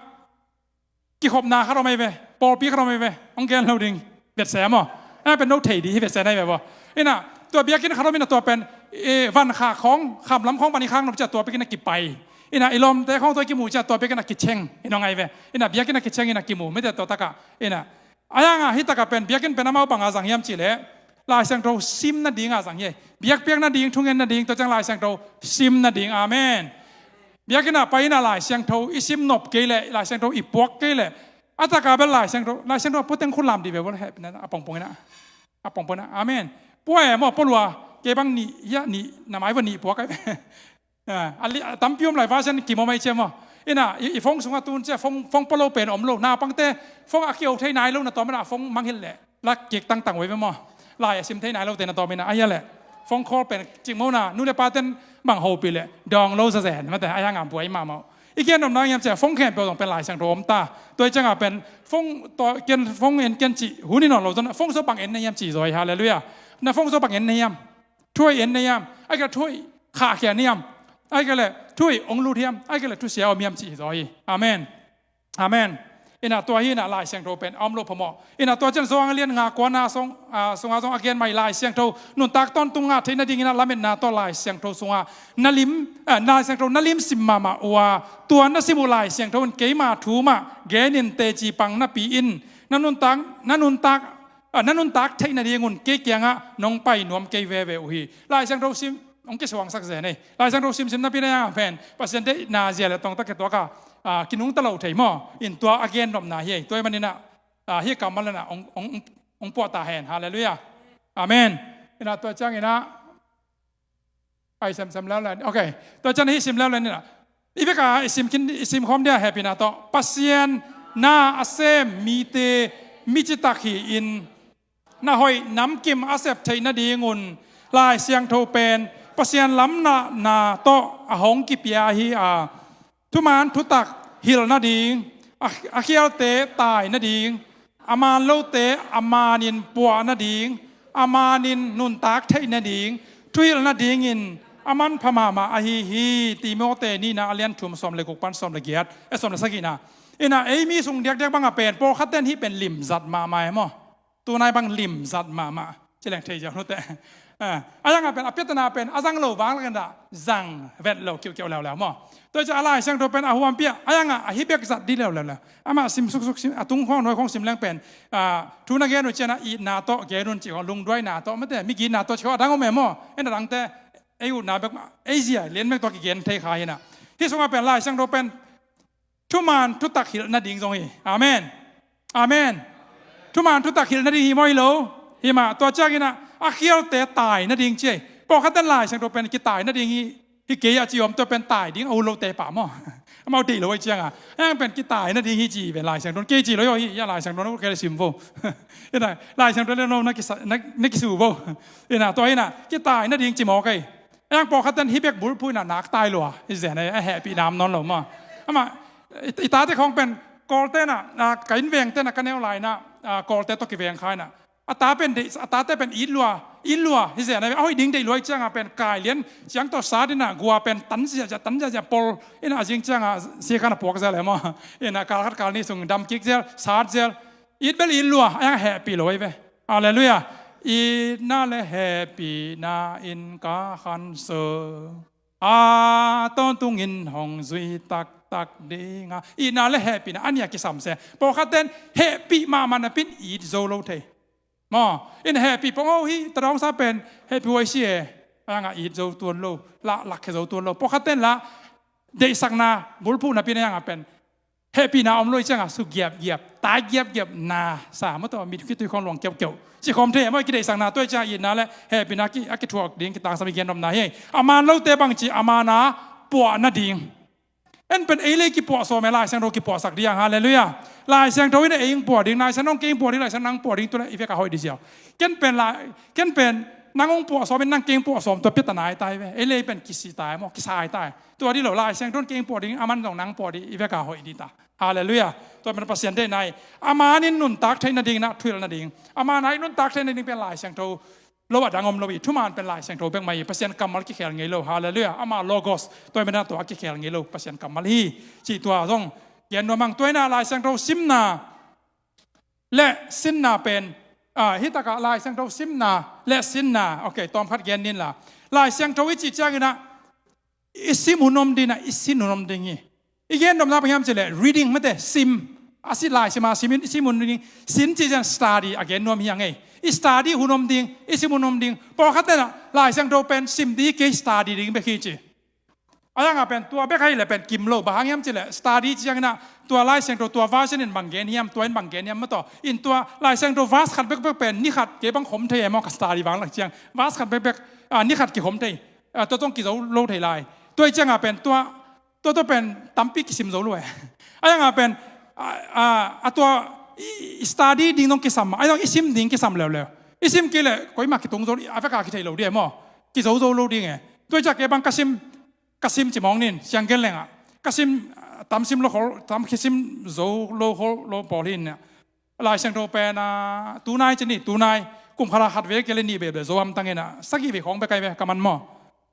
kikhopna khat om ahi ve, pawlpi khat om ahi ve, hong gen lo ding. Vetseh maw? Ina pen no thei di hi, vetseh na hi ve maw? Ina tua biakinn khat om ina tua pen, e, van khak khawng, khamlam khawng pan i khak nop cia tua biakinn a kipai. Ina i lawmte khawng tua i kimu cia tua biakinn a kicheng, ina ngai ve. Ina biakinn a kicheng ina kimu, mite tua taka. Ina a yanga hi taka pen biakinn pen amau banga zang hiam cileh, Lai Siangtho sim nadinga zang hi. Biakpiak nading, thungen nading, tua ciang Lai Siangtho sim nading. Amen. Biakinn ah pai ina Lai Siangtho i sim nop kei leh, Lai Siangtho i puak kei leh, a taka bel Lai Siangtho, Lai Siangtho a puateng khut lam dih ve bel heh, a pongpong ina. A pongpong ina. Amen. Pua e maw, pua lua, kei bang nih, hiah nih, na mai va nih puak ai ve. A, a li, a tampi om lai va sian kim om ai cia maw. Ina, i, i phone sungah tun cia phone, phone pua lo pen om lo. Naupangte phone a kio thei nai lo na tawm ina phone mangngilh leh la kik tangtang uh ai ve maw. Lai a sim thei nai lote na tawm ina, a hia leh phone call pen cik maw na, nu le paten bang hopih leh dawng lo zazen, mate, a hia ngam buai mahmah uh. I gen nopna ngiam cia phone khempeuh zong pen Lai Siangtho om ta. Tua i cianga pen phone, tua ken phone en ken cih hun i nawn lo zon, phone sua bang en na hiam cih zaw hi. Halleluiah. Na phone sua bang en na hiam? Thuhoih en na hiam? Ai ka thuhoih khahkhia na hiam? Ai ka le thuhoih hong lut hiam? Ai ka le thusia om hiam cih zaw hi. Amen. Amen. Ina tua hi ina Lai Siangtho pen a om lo phamawh. Ina tua cian Johan a lian nga kuana song, a, sunga zong a gen mai Lai Siangtho nuntak tawntung ngah theih nading ina lametna tawh Lai Siangtho sunga na lim, a, Lai Siangtho na lim sim mahmah uh a, tua na sim uh Lai Siangtho in keima thu mah genin teci pang napi in na nuntak, na nuntak, a, na nuntak theih nadingun kei kiangah nong pai nuam kei veve uh hi. Lai Siangtho sim hong kisuangsak zen ei. Lai Siangtho simsim napi na hiang pen Pasian deihna zia le tawngtak kituak a, a, kinungta lo thei maw? In tua a gen nopna hi ei. Tua i maninah, a, hi kammal inah hong, hong, hong puah ta hen. Halleluiah. Amen. Inah tua cianginah pai semsem leu len. Ok. Tua cian hih sim leu len inah i beka i sim kin, i sim khawm dia hepina tawh Pasian na a sem mite mi citak hi-in na hoih namkim a sep theih nadingun Lai Siangtho pen Pasian lamnahna tawh a hong kipia hi a, thuman thutak hilh nading, a, a khialte tai nading, a man lote a manin puah nading, a manin nuntak theih nading, thuhilh nadingin a manpha mahmah ahi hi. Timote nihna a lian thum sawm le guk pan sawm le giat, eh, sawm le sagihna. Ina, ei mi sung diakdiak banga pen pawlkhat ten hih pen limzat mahmah e maw. Tunai bang limzat mahmah ci leng thei ziau nute. A zanga pen a piatana pen a zang lo vang lakin dah zang vet lo kiukiau leuleu maw. Tua ci a Lai Siangtho pen a huampia a zanga a hi bek zat di leuleu le. Amah sim suksuk sim, a tung khawng nuai khawng sim leng pen thu na gen uh ciana itna tawh gen un ci khawng, lungduaina tawh mate, miginna tawh ci khawng a dang om e maw. En a dangte ei utna bek, ei zia lian bek tawh kigen thei kha hina. Hih sunga pen Lai Siangtho pen thuman thutak hilh nading zong hi. Amen. Amen. Thuman thutak hilh nading hi maw hi lo? Hi mah, tua ciangina a khialte tai nading ci ei. Pawlkhat ten Lai Siangtho pen kitai nading hi, hi kei a ci om, tua pen tai ding a ut lote pah maw. Amau deih lo ei cianga. Heng pen kitai nading hi ci pen Lai Siangtho kei ci lo hi, a Lai Siangtho na ut kei le sim vo. Ina, Lai Siangtho le no na kisa, na, na kisu vo. Ina, tua ina kitai nading ci maw kei. Heng pawlkhat ten hi bek bulphuh ina nak tai lua. I zen a hehpih nam nawn lo maw. Amah, i, i tate khawng pen Kawlte na, ka inn vengte na ka neu laina, Kawlte tawh kiveng khaina. A ta pen deih, a tate pen it lua, it lua, hi zen a, a hoih ding deih lua i cianga pen kai lian, ciang tawh sat ina, gua pen tan ziazia, tan ziazia pol, ina a zing cianga, sia khan a puak zel e maw. Ina kal khat kal ni sung dam kik zel, sat zel, it bel it lua, a yang hehpih lo ei ve. Halleluiah. Itna le hehpihna in ka khan so. A tawntungin hong zui taktak dinga. Itna le hehpihna a nia kisam se. Pawlkhat ten hehpih mahmah napin it zo lo thei. Maw, in hehpih pong o hi, tadawng sa pen hehpih huai si e. A nga it zo tuan lo, lah lakkhia zo tuan lo. Pawlkhat ten lah deihsakna bulphuh napin a nga pen hehpihna om lo i cianga su giapgiap, tai giapgiap na sa maw, tawh mit khitui khawng luang kiaukiau ci khawm thei maw. I kideihsakna tua i cianga itna le hehpihna a kithuak ding kitangsam i gen nopna hi. A man lote bangci a mana puah nading. En pen ei le kipuah sawm e, Lai Siangtho kipuahsak ding. Halleluiah. Lai Siangtho in ei ing puah ding, Lai Siangtho nong kei ing puah ding, Lai Siangtho nang puah ding, tu le i veka hoih di ziau. Ken pen lai, ken pen nang ung puah sawm in nang kei ing puah sawm, tua piatana i tai ve. Ei le pen kisi tai maw, kisai tai. Tua di lo, Lai Siangtho in kei ing puah ding, a man zong nang puah ding, i veka hoih di ta. Halleluiah. Tua pen Pasian deihna hi. A man in nuntak theih nading na thuhilh nading, a mana i nuntak theih nading pen Lai Siangtho lo a dang om lo hi. Thuman pen Lai Siangtho bek mah hi. Pasian kammal kikhel ngei lo. Halleluiah. Ama Logos, tua pen a tua kikhel ngei lo Pasian kammal hi. Cih tua zong gen nuam ang. Tua ina Lai Siangtho simna le sinna pen, ah, hi takah Lai Siangtho simna le sinna, ok, tawm khat gen nin la. Lai Siangtho i cih ciangina i sim hun om ding a, i sin hun om ding hi. I gen nopna bang hiam cih leh reading mate, sim. A si Lai Siangtho sim in i sim hun ding. Sin cih ciang study a gen nuam hi a ngei. I study hun om ding, i sim hun om ding. Pawlkhat ten a Lai Siangtho pen sim ding hi kei, study ding bek hi ci. A zanga pen tua bek ahi le pen kim lo, bang hang hiam cih leh study ciangina tua Lai Siangtho tua version in bang gen hiam, tua in bang gen hiam maw, tawh in tua Lai Siangtho verse khat bekbek pen ni khat kei bang khom thei e maw, ka study vang lak ciang. Verse khat bekbek, ah, ni khat kikhom thei. Ah, tua tawh kizo lo thei lai. Tua i cianga pen tua, tua, tua pen tampi kisim zo lo e. A zanga pen, ah, ah, a tua i, i study ding dong kisam a, a zang i sim ding kisam leuleu. I sim kei leh koimah kitung zo, a veka kithei lo ding e maw. Kizo zo lo ding e. Tua i ciang kei bang ka sim, ka sim ci mawng nin, siang gen lengah ka sim, ah, tam sim lo khol, tam kisim zo lo khol lo pawl hi in. Lai Siangtho pen, ah, tunai ci ni, tunai kum khat a khat vei kei le nih vei bel zo hamtang ina, sagih vei khawng bek ai ve ka man maw.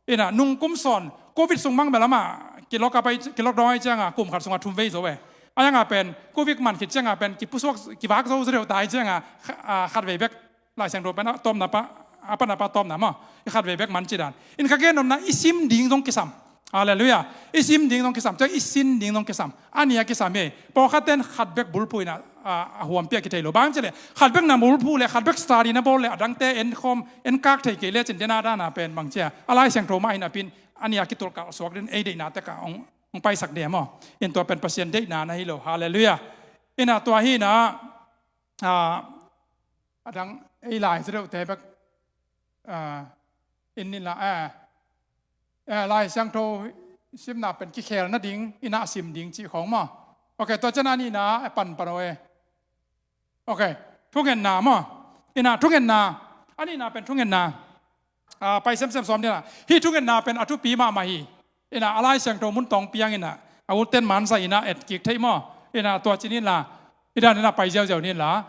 Ina nung kum sawn Covid sung mang bel amah ki lockdown ai cianga kum khat sunga thum vei zo e. A zanga pen Covid man khit cianga pen kipusuak, kivak zo zo deuh ta ai cianga, ah, khat vei bek Lai Siangtho pen a tawpna pa, a pan a pa tawpna maw, i khat vei bek man ci dan. In ka gen nopna i sim ding zong kisam. Halleluiah. I sim ding zong kisam, tua i sin ding zong kisam. A nih a kisam hi. Pawlkhat ten khat bek bulphuh ina, ah, a huampia kithei lo. Bang cih leh khat bek na bulphuh le khat bek study na bawl le a dangte en khawm, en kak thei kei le cin dena dana pen bang cia, a Lai Siangtho mah hi napin a nih a kitulkal suak din ei deihna tek a hong, hong paisak ding e maw. In tua pen Pasian deihna na hi lo. Halleluiah. Ina tua hi ina, ah, a dang ei Lai Siangtho te bek, ah, in ni la, eh, eh, Lai Siangtho simna pen kikhel nading ina a sim ding cih khawng maw. Ok, tua ciang a nihna, eh, pan pan o e. Ok, thungetna maw. Ina thungetna, a nihna pen thungetna. Ah, pai semsem sawm ding a. Hih thungetna pen a thupi mahmah hi. Ina a Lai Siangtho mun tawng piang ina, a ut ten mansa ina et kik thei maw. Ina tua ci nin la, i dan ina pai ziauziau nin la.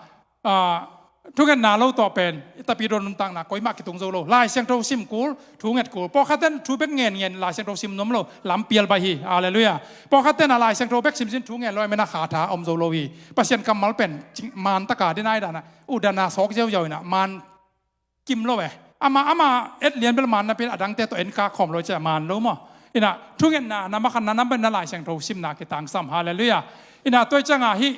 Ah, thungetna lo tawh pen i tapidaw nuntakna koimah kitung zo lo. Lai Siangtho sim kul, thu nget kul. Pawlkhat ten thu bek ngen ngen Lai Siangtho sim nuam lo, lampial baih hi. Halleluiah. Pawlkhat ten a Lai Siangtho bek simsim thu ngen lo, a mena khatha om zo lo hi. Pasian kammal pen cing-, maan taka dinai dana, u dana sawk ziauziau ina, maan kim lo e. Ama, ama et lian bel maan napi-in a dangte tawh en kak khawm lo cia maan lo maw. Ina thungetna, na makhanna, na banna Lai Siangtho simna kitangsam. Halleluiah. Ina tua cianga hih,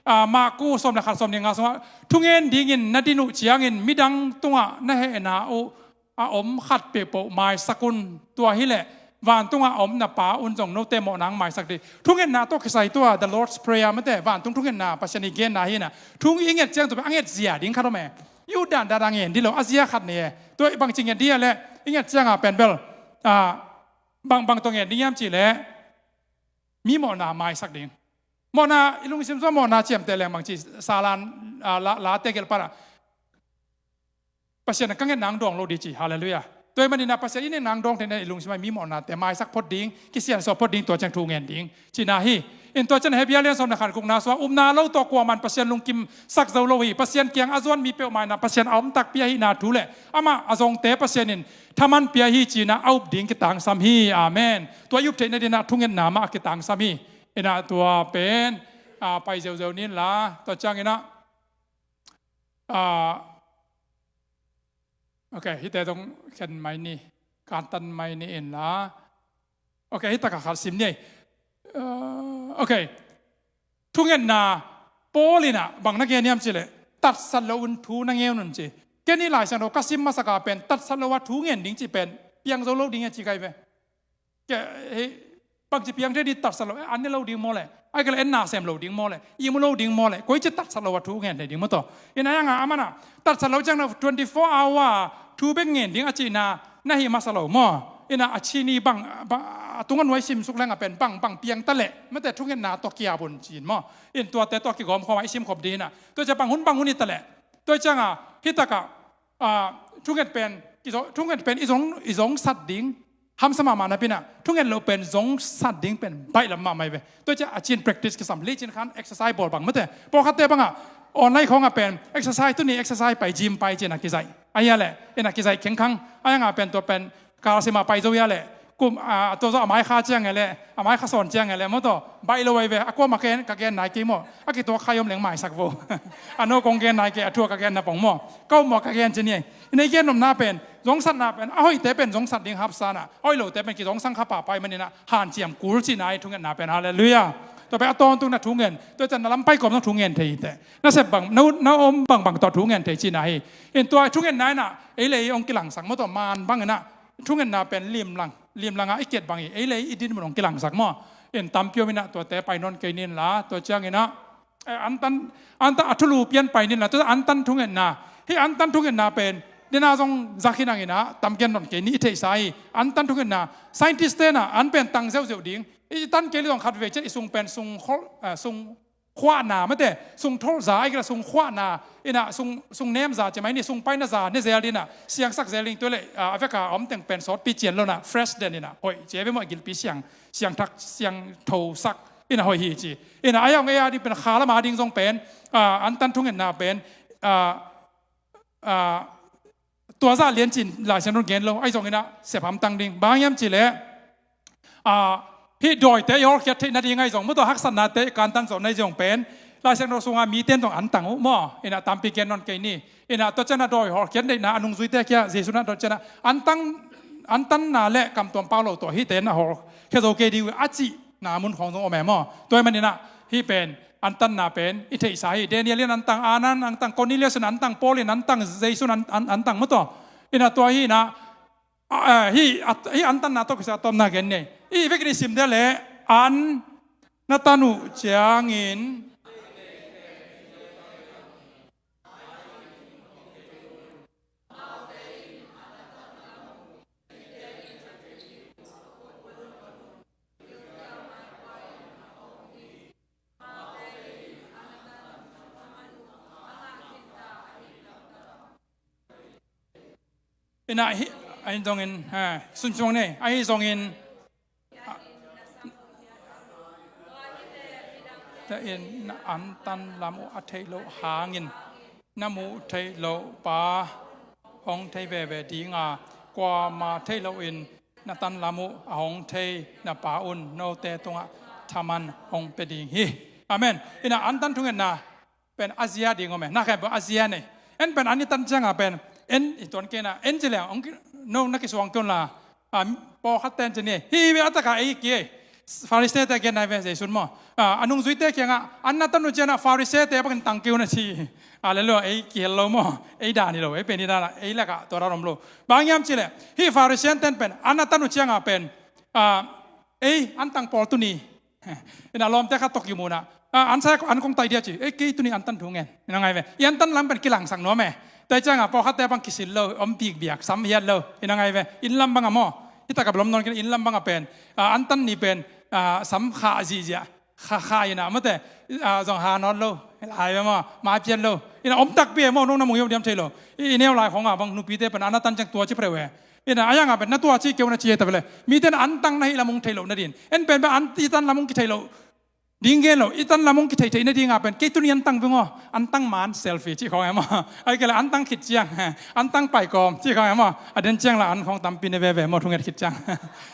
ah, Marku sawm le khat, sawm le nga sungah thungen dingin na din uh ciangin midang tungah na hehna uh a om khat peuhpeuh maisak un. Tua hileh vantungah a om na Pa un zong note mawhna hong maisak ding. Thungetna tawh kisai tua, the Lord's Prayer mate, vantung thungetna, Pasian i genna hi ina. Thu i nget ciang tua pen a nget zia ding khat om e. I ut dandan a ngen dih lo, a zia khat nei e. Tua bangci nget dih a leh, i nget cianga pen bel, ah, bang, bang tawh ngen ding hiam cih leh, mi mawhna maisak ding. Mawhna, i lungsim sungah mawhna ciamteh leng bangci, salan, ah, la, late gelh pana Pasian a ka ngetna hong dawng lo ding ci. Halleluiah. Tua ahih manin a Pasian i ngetna hong dawng theihna i lungsim ah mi mawhnate maisak phot ding, kisiansuah phot ding, tua ciang thu ngen ding cihna hi. In tua ciang Hebru lian sawm le khat, gukna sungah upna lo tawh kuaman Pasian lungkim sak zo lo hi. Pasian kiang a zuan mi peuhmah ina Pasian a om takpi ahihna thu le amah a zongte Pasian in thaman pia hi cihna a up ding kitangsam hi. Amen. Tua i up theihna dinah thungetna mah a kitangsam hi. Ina tua pen, ah, pai zeuzeu ninla, tua cianginah, ah, ok, hihte zong khen mai ni, kantan mai ni inla. Ok, hih takah khat sim ni. Ah, ok. Thungetna, Paul inah bang na gen hiam cih leh, tatsat lo un thu na ngen un ci. Ken hih Lai Siangtho ka sim masaka pen tatsat lo a thu ngen ding cih pen piang zo lo ding e ci kai ve. Kei, hih, bangci piang thei ding tatsat lo, eh, an ne lo ding maw leh, ahih kei leh en na sem lo ding maw leh, ihmu lo ding maw leh, koici tatsat lo a thu ngen thei ding maw tawh. Ina hiangah amanah tatsat lo ciang na twenty-four hour thu bek ngen ding a cihna na hi masa lo maw. Ina a cini bang, bang, a tunga nuai simsuk lengah pen bang, bang piang ta leh mate thungetna tawh kiap un ci-in maw. In tuate tawh kigawm khawm a i simkhop ding inah. Tua ciang bang hun, bang hun hi ta leh. Tua ciangah hih takah, ah, thunget pen, i zong, thunget pen i zong, i zongsat ding hamsa mahmah napi inah, thunget loh pen zongsat ding pen baih lam mahmah hi ve. Tua ciah a cin practice kisam, licin khan exercise bawl bang mate. Pawlkhatte bangah online khawngah pen exercise, tuni exercise pai, gym pai ci-in a kizaih. Ahih leh, ina kizaih khengkhang. Ahih hangah pen tua pen kalsim a pai zo hia leh, kum, ah, tua zo a mai kha ciang e leh, a mai kha sawn ciang e leh, maw tawh, baih lo ahi ve, a kuamah ka gen, ka gen nai kei maw. A kituak khai om leng maisak vo. A no kong gen nai kei, a thu a ka gen na pong maw. Ka um maw ka gen ci ni. Ina i gen nopna pen, zongsatna pen, a hoihte pen zongsat ding hapsa inah, a hoih lote pen kizongsang kha pahpah ahih maninah, hanciam kul cihna hi thungetna pen, halleluiah. Tua pen a tawntung na thu ngen, tua ciang na lam pai kawm na thu ngen thei hi teh. Na sep bang, na, na om bangbang tawh thu ngen thei cihna hi. In tua thungetna inah, ei le ei hong kilangsak maw tawh, maan bang inah, thungetna pen limlang, limlangah i kiat bang hi, ei le ei i dinmun hong kilangsak maw. In tampi om inah tuate pai nawn kei ninla, tua cianginah, eh, antan, antan a thulu pian pai ninla, tua antan thungetna. Hih antan thungetna pen, dena zong zak hi nanginah, tam gen nawn kei ni i theihsa hi. Antan thungetna, scientist tenah, an pen tang zeuhzeuh ding. I tan kei leh zong khat vei ciah i sung pen, sung khol, eh, sung khuahna mate, sung tholhza, ahih kei leh sung khuahna, inah sung, sung nemza ci mai ni, sung paina za ne zel dinah, siangsak zel ding tua leh, ah, a veka a om teng pen sawtpi cian lo inah, fresh den inah, hoih ci ve maw, gilpi siang, siangthak, siangthosak, inah hoih hi ci. Inah a hiang ei a ding pen kha lama ding zong pen, ah, antan thungetna pen, ah, ah, tua zah lian cin Lai Siangtho in gen lo, ahi zonginah sep hamtang ding. Bang hiam cih leh, ah, hih dawite i hawlkhiat theih nading ahi zong, maw tawh haksatnate i kantan zawh nading zong pen, Lai Siangtho sunga mite in zong an tang uh maw, inah tampi gen nawn kei ni. Inah tua cianah dawi hawlkhiat neihna a nungzuite kia Jesu inah tua cianah an tang, an tanna le kamtuam pau lo tawh hihte in a hawlkhia zo kei ding uh a cihna mun khawng zong om e maw. Tua ahih maninah hih pen, antanna pen i theihsa hi. Daniel in an tang, Anna in an tang, Cornelius in an tang, Paul in an tang, Jesu in an, an, an tang maw tawh. Inah tua hi inah, ah, eh, hih, ah, hih antanna tawh kisai a tawpna gen ni. Hih vekin i sim dia leh, an na tan uh ciangin Inah hih, ahi zongin, ha, sunsuang ni, ahi zongin, ah, ta in na antan lam uh a theih loh hangin. na muh theih loh pa hong thei veve dinga, kuama theih lohin na tanlam uh a hong thei na Pa un note tungah thaman hong pia ding hi. Amen. Ina antan thungetna pen a zia ding om e. Na khen pen a zia nei. En pen an i tan cianga pen en i tuan kena en ci leng hong ki-, no na kisuang kiun la. A, pawlkhat ten ci ni hi ve a taka ei ki ei. Pharisee te gen nai ve Jesu'n maw. A, a nungzuite kiangah an na tan uh ciangah Pharisee te bangin tang kei un a ci. Halleluiah, ei kihel lo maw. Ei dan hi lo, ei pen i dan a, ei lakah tua dan om lo. Bang hiam cileh hih Pharisee ten pen an na tan uh ciangah pen, a, ei an tang pawl tuni. Ina lawmte khat tawh kimuhna, a, an sa an kong tai dia ci. Ei kei tuni an tan thu ngen. Ina ngai ve. I an tan lam pen kilangsak nuam e. Tua ciangah pawlkhatte bang kisil lo, om bikbiak, sam hiat lo. Ina ngai ve. Inn lam bangah maw. Hita ka belom nawn kina inn lam bangah pen, a, an tan ni pen, a, sam khah zihziah. Kha, kha ina mate, a, zong ha nawt lo. Lai ve maw, mai pian lo. Ina om takpi e maw, nong na mung hiau diam thei lo. I, i neu lai khongah bang nupite pen an na tan ciang tua ci phreu e. Ina a yangah pen na tua ci keu na ci e ta vele. Mite na an tang na hih lam hong thei lo na din. En pen pen an i tan lam hong kithei lo ding gen lo, i tan lam hong kithei thei na dingah pen kei tuni an tang veng aw, an tang man selfie cih khawng e maw. Ai kei le an tang khit ciang, an tang paikawm cih khawng e maw. A den ciang la an khawng tampi ne veve maw thunget khit ciang.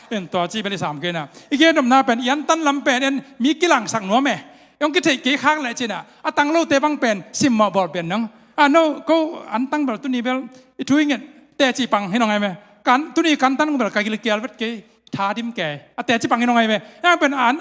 En tua ci bel i sam kei na. I gen nopna pen i an tan lam pen en mi kilangsak nuam e. Hong kithei kei khak leh cina a tang lote bang pen simmawh bawl pian nang. A no ko an tang bel tuni bel i thu i nget teci pang hi nong ai me. Kan tuni kan tan bel ka gilkial vet kei. Tha dim kei. A teci pang hi nong ai ve. Yang pen an,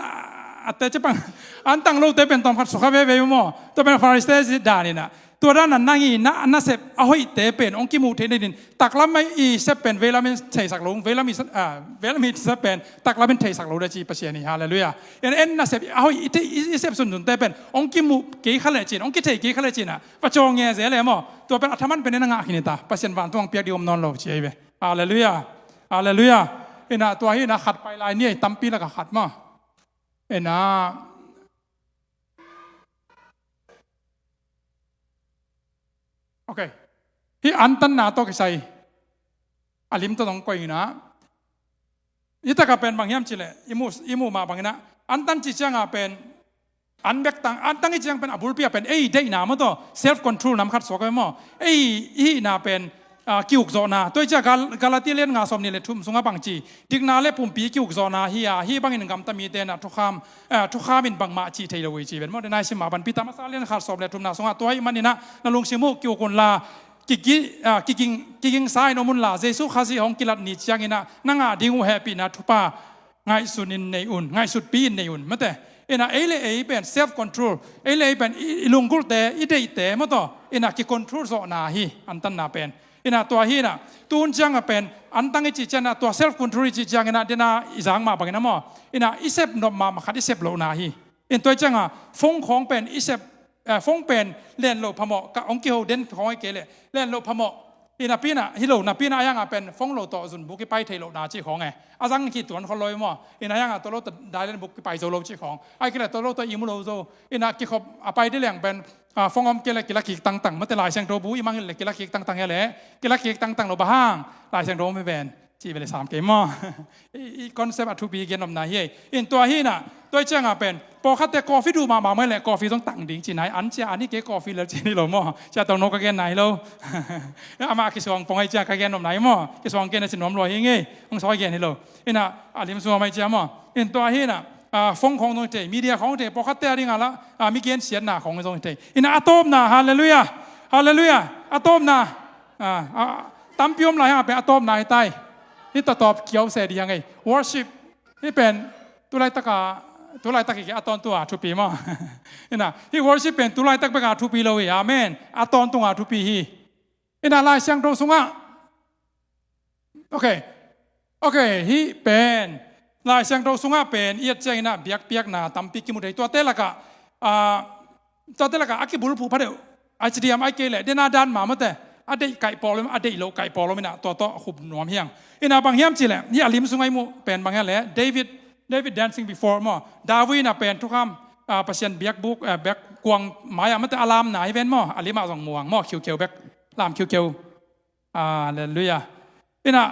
a teci pang. An tang lote pen tawm khat sukha veve maw. Tua pen Pharisee dan ina. Tua dan a nang i na, nasep a hoihte pen hong kimuh theih na din. Taklam i sep pen veilam in theisak lo. Veilam i, a, veilam i sep pen taklam in theisak lo da ci Pasian hi. Halleluiah. En, en nasep a hoih i, i, i sep sunsunte pen hong kimuh kei kha le cin. Hong kithei kei kha le cin a. Va caw nge ze le maw. Tua pen a thaman pen en a ngah khin i ta. Pasian vantung piak di om nawn lo ci ai ve. Halleluiah. Halleluiah. Ina tua hi ina khat pai lai ni ei tampi laka khat maw. Ina. Ok. Hih an tanna tawh kisai a lim tawh dong koih ina. Hih taka pen bang hiam cileh i muh, i muh mah bang ina an tan ci cianga pen an bek tang, an tang i ciang pen a bulpi a pen ei deihna maw tawh self control nam khat suak e maw. Ei i hihna pen, a, kiukzawhna. Tua i ciah Gal-, Galatia lian nga sawm nih le thum sungah bang ci. Dikna le pumpi kiukzawhna hi a, hih bangin gamta mite na thukham, a, thukham in bangmah cih thei lo uh hi ci ven maw. Denai sim mah ban Peter masa lian khat sawm le thumna sungah tua hih maninah na lungsim uh kiuk unla, kiki-, a, kiging, kigingsa in om unla, Jesu Khazih hong kilat ni cianginah na ngah ding uh hehpihna thupha ngaihsun in nei un, ngaihsutpi in nei un, mate. Ina ei le ei pen self control, ei le ei pen i, i lunggulhte, i deihte, maw tawh, ina ki control zawhna hi, antanna pen. Ina tua hi ina, tun cianga pen, antang i cih ciangina, tua self control i cih ciangina, dena i zang mah bangina maw. Ina i sep nop mahmah khat i sep lohna hi. In tua i cianga, phone khawng pen i sep, eh, phone pen len lo phamawh, ka hong kiho den khawng i kei leh, len lo phamawh. I napi ina, hi lo, napi ina a yanga pen phone lo tawh zun buk i pai thei lohna cih khawng e. A zang khit tuan khol lo i maw. Ina a yanga tawh lo tawh dailen buk i pai zo lo cih khawng. Ai kei leh tawh lo tawh i mu lo zo. Ina kikhop a pai di leng pen, a, phone om kei leh kila kik tangtang. Mate Lai Siangtho bu i mangin leh kila kik tangtang e leh. Kila kik tangtang lo bang hang. Lai Siangtho om i ven. Cih bele sam kei maw. I, i concept a thupi gen nopna hi ei. In tua hi ina, tua i cianga pen. Pawlkhatte coffee duh mahmah mai leh coffee zong tang ding ci nai. An cia an hi kei coffee lel ci ni lo maw. Cia tong no ka gen nai lo. Amah kisuang pong ai cia ka gen nopna hi maw. Kisuang gen a ci nuam lua hi ngei. Hong sawi gen hi lo. Ina, a lim sua mai cia maw. In tua hi ina, a, phone khawng zong hi thei. Media khawng hi thei. Pawlkhatte a dinga la, a, mi gen siatna khawng zong hi thei. Ina a tawpna, halleluiah. Halleluiah. A tawpna. A, a, tampi om lai hang a pen a tawpna hi tai. Hi ta tawp kiau se di hang ei. Worship. Hi pen, tu laitaka, tu laitak hi kei a tawntung a thupi maw. Ina, hi worship pen tu laitak beka thupi lo hi. Amen. A tawntung a thupi hi. Ina Lai Siangtho sungah. Ok. Ok, hi pen. Lai Siangtho sungah pen, i et ciangina biakpiakna tampi kimu thei tuate laka. A, Tuate lakah a kibulphuh phadeuh. Ai ci diam ai kei leh dena dan mah mate. A deih kaih pawl om, a deih loh kaih pawl om ina tua tawh a khup nuam hiang. Ina bang hiam ci leh, hi a lim sungah i muh pen bang hiam leh, David, David dancing before maw. David ina pen thukham, a, Pasian biakbuk, a, biakkuang mai-ah mate a lamna hi ven maw. A limah zong muang maw, khiukheu bek. Lam khiukheu. Halleluiah. Ina,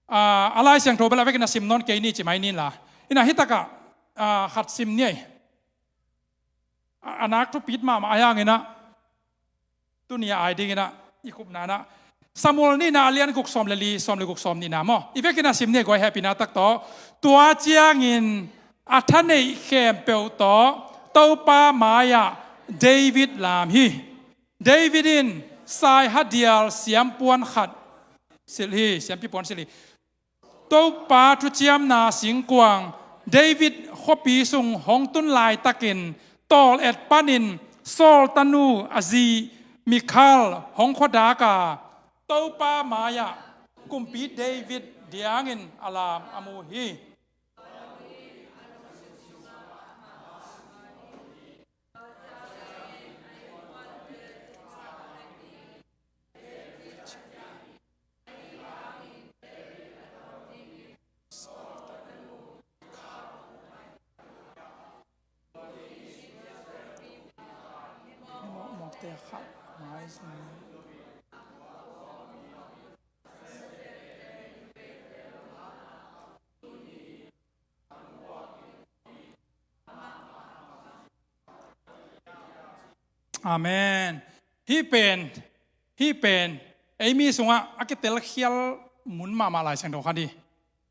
a, a Lai Siangtho bel a vekin a sim nawn kei ni ci mai ni la. Ina hitakah, a, khat sim ni ei. A, a nak thupit mahmah a hiangina. Tuni a ai dingin ah i khupna in ah Samuel nihna a lian guk sawm le li, sawm le guk, sawm nihna maw, i vekin a sim ni, guai, hehpihna tak tawh. Tua ciangin a thaneih khempeuh tawh Topa mai-ah David lam hi. David in saihadial siampuan khat silh hi, siampipuan silh hi. Topa thuciamna singkuang David khuapi sung hong tun laitakin tawlet panin Saul tanu a zi Mikhal hong khuadak a, Topa mai-ah kumpi David diangin a lam a mu hi. Amen. Hih pen, hih pen ei mi sungah a kitelkhial mun mahmah Lai Siangtho khat hi.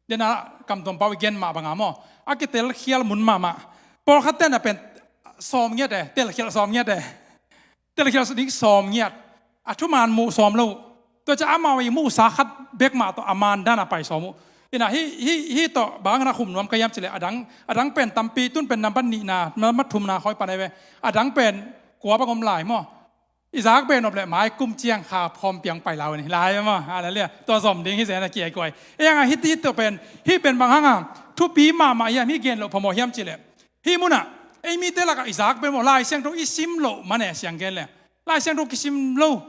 Dena kamtuam pau i gen mah banga maw, a kitelkhial mun mahmah. Pawlkhat tena pen sawm ngiat e, telkhial sawm ngiat e. Telkhial ding sawm ngiat. A thuman muh sawm lo uh. Tua ciah amau i muhsa khat bek mah tawh a man dana pai sawm uh. Ina hih, hih, hih tawh bangin a khum nuam ka hiam cileh, a dang, a dang pen tampi, tun pen nambat nihna, nambat thumna khawng pan ahi ve. A dang pen kua bang om lai maw. Isaac pen nop leh mai kum ciang kha khawm piang pai lai uh ni, lai maw. Hallelujah. Tua zom ding hi zen a kiaikuai. Ei hanga hih, hih tawh pen, hih pen bang hanga thupi mahmah hiam, hih gen loh phamawh hiam cileh, hih munah ei mite lakah Isaac pen maw, Lai Siangtho i sim loh man e, siang gen le Lai Siangtho kisim lo.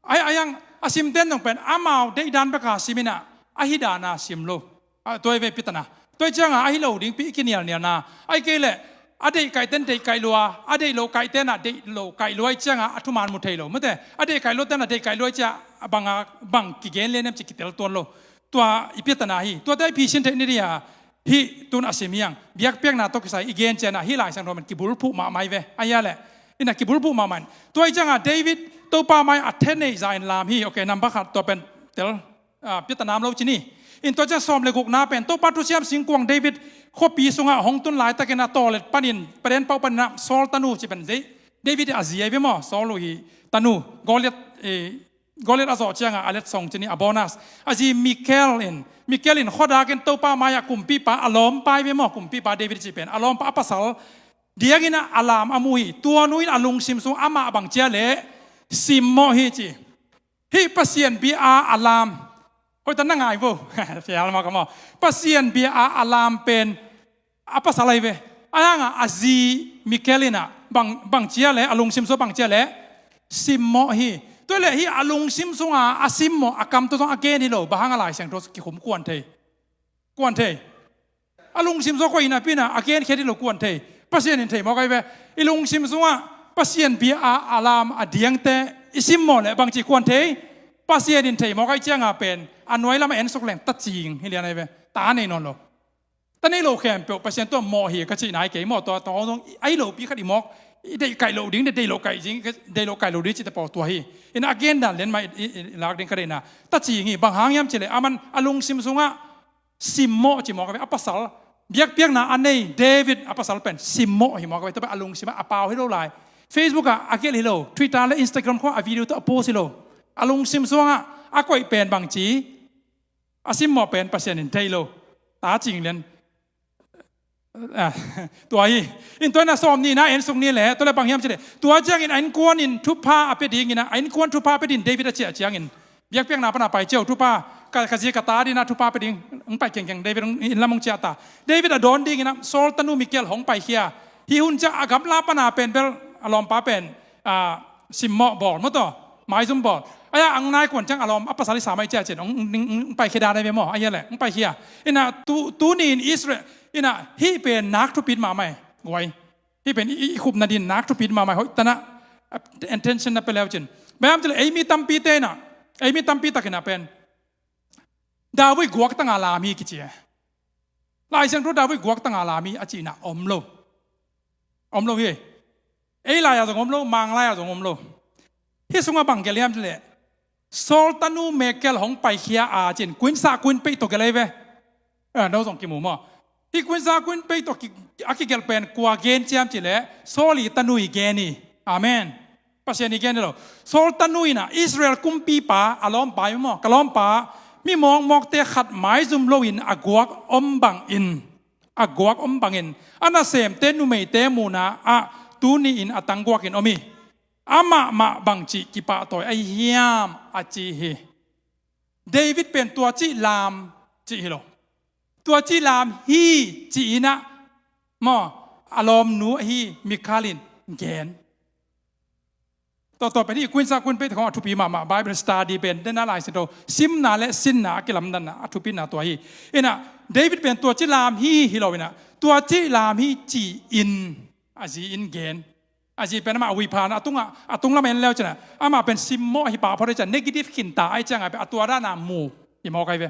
Ai, ai ang a simten zong pen amau deihdan beka sim inah, ahi dana sim lo. A, tua i vei pitana. Tua i cianga ahi lo dingpi i kinialnialna, ai kei leh a deih kaihten deih kaih lua, a deih lo kaihten ah deih lo kaih lua i cianga a thuman mu thei lo. Mate, a deih kaih luaten ah deih kaih lua i ciah a banga bang kigen lian hiam ci kitel tuan lo. Tua i pitana hi. Tuate i phisin theih ni dia hih tun a sim hiang. Biakpiakna tawh kisai i gen ciana hih Lai Siangtho man kibulphuh mahmah hi ve. Ahi a leh, ina kibulphuh mahmah in. Tua i cianga David Topa mai a thaneih za in lam hi. Ok, nambat khat tua pen tel, ah, piatanam lo ci ni. In tua ciang sawm le gukna pen Topa thusiam singkuang David khuapi sungah hong tun laitakin a tawlet panin, paden pauh panin ah Saul tanu ci pen David a zi ahi ve maw. Saul uh hi tanu Goliath, eh, Goliath a zawh cianga a letsong ci ni, a bonus. A zi Mikhal in, Mikhal in khuadakin Topa mai-ah kumpipa, a lawmpa hi ve maw, kumpipa David ci pen a lawmpa a pasal diangin a lam a mu hi. Tua nu in a lungsim sung amah bang cia leh simmawh hi ci. Hih Pasian bia a a lam, hoihtak na ngai vo. Fial mah ka maw. Pasian bia a a lam pen a pasal ahi ve. Ahi hanga a zi Mikhal in ah bang, bang cia leh, a lungsim sung bang cia leh simmawh hi. Tua leh hih a lungsim sunga a simmawh a kam tawh zong a gen hi lo. Bang hanga Lai Siangtho kikhum kuan thei. Kuan thei. A lungsim sung koi in a pina a genkhiat hi lo, kuan thei. Pasian in thei mawk ahi ve. I lungsim sungah Pasian bia a a lam a diangte i simmawh leh bangci kuan thei. Pasian in thei mawk ahi cianga pen a nuai lamah ensuk leng ta cing hi lian ahi ve. Ta nei nawn lo. Ta nei lo khempeuh Pasian tua mawh hi ka cihna hi kei maw. Tua, tua hong zong ahi lopi khat i mawk, i deih kaih loh ding, deih loh kaih ding, deih loh kaih loh ding cite pawl tua hi. Ina a gen dan lian mah i, i, i lak ding ka deihna. Ta cing hi, bang hang hiam cileh aman a lungsim sungah simmawh ci mawk a ve, a pasal. Biakpiakna a nei David a pasal pen simmawh hi mawk a ve. Tua pen a lungsim ah a pau hi lo lai. Facebook ah a gelh hi lo, Twitter le Instagram khawng a video tawh a post hi lo. A lungsim sungah a koih pen bangci, a simmawh pen Pasian in thei lo. Ta cing lian. Ah, tua hi. In tua in a sawm nihna ensuk ni leh, tua leh bang hiam cileh, tua ciangin a innkuan in thupha a pia dingin ah, a innkuan thupha a pia dingin David a ciah ciangin, biakpiakna pana pai ciau, thupha, ka, ka zi ka ta dingin ah thupha pia ding, hong pai kengkeng, David hong, inn lam hong ciah ta. David a dawn dingin ah Saul tanu Mikhal hong paikhia. Hih hun ciang a gamla pana pen bel a lawmpa pen, ah, simmawh bawl maw, tua maizum bawl. Ahi a ang nai kuan ciang a lawm a pasal i sam ahi ciah cin hong, hong, hong, hong paikhia dan ahi ve maw. Ahi a leh hong paikhia. Ina tu, tuni in Israel ina hih pen nak thupit mahmah hi. Guai. Hih pen i, i, i khupna dingin nak thupit mahmah hi. Hoihtak na, ah, attention na pia leu cin. Bang hiam cileh ei mi tampite ina, ei mi tampi tak ina pen David guaktanga lam hi kici e. Lai Siangtho David guaktanga lam hi a cihna om lo. Om lo hi. Ei lai-a zong om lo, Mang lai-a zong om lo. Hih sungah bang gelh hiam cih leh, Saul tanu Mikal hong paikhia a cin, kuinsah kuinpeih tawh gelh ahi ve. Ah, no zong kimu maw? Hih kuinsah kuinpeih tawh ki, a kigelh pen kua gen hiam cih leh, Saul i tanu i gen hi. Amen. Pasian i gen hi lo. Saul tanu in ah Israel kumpipa a lawmpa hi maw, ka lawmpa, mi mawkmawkte khat maizum loin a guak om bangin, a guak om bangin, a nasemte numeite muhna ah tuni-in a tangguakin om hi. Amah mah bangci kipahtawi ahi hiam, a ci hi. David pen tua cih lam cih hi lo. Tua cih lam hi ci-in ah maw, a lawmnu ahi Mikal in gen. Tua, tua pen hih kuinsah kuinpeih khawng a thupi mahmah, Bible study pen, dena Lai Siangtho simna le sinna a kilamdanna a thupina tua hi. In ah David pen tua cih lam hi hi lo in ah, tua cih lam hi ci-in a zi in gen. A zi pen amah a hui phan a tungah, a tung lam en leu cin ah, amah pen simmawh ahi pah phot ahi ciang, negative khinta ahi ciangah pen a tua dana mu hi mawk ahi ve.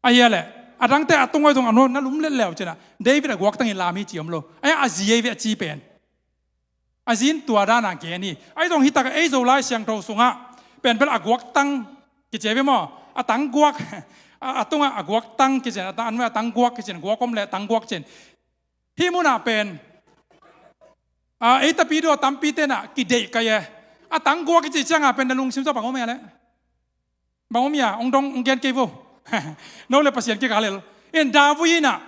Ahi a leh, a dangte a tung ahi zong a nuam na lum let leu cin ah, David a guaktangin lam hi ci om lo. Ahi a, a zi ahi ve a ci pen. A zi in tua dana gen hi. Ahi zong hi tak ei Zolai Siangtho sungah pen bel a guaktang kici ahi ve maw? A tangguak, a, a tungah a guaktang kici, a tang, a tangguak kici, guak om leh tangguak cin. Hih munah pen, ah, ei tapidaw tampi tenah kideih kai e. A tangguak i cih ciangah pen na lungsim sua bang om hia leh? Bang om hia, hong dong, hong gen kei vo. No le Pasian kikal lel. In David inah,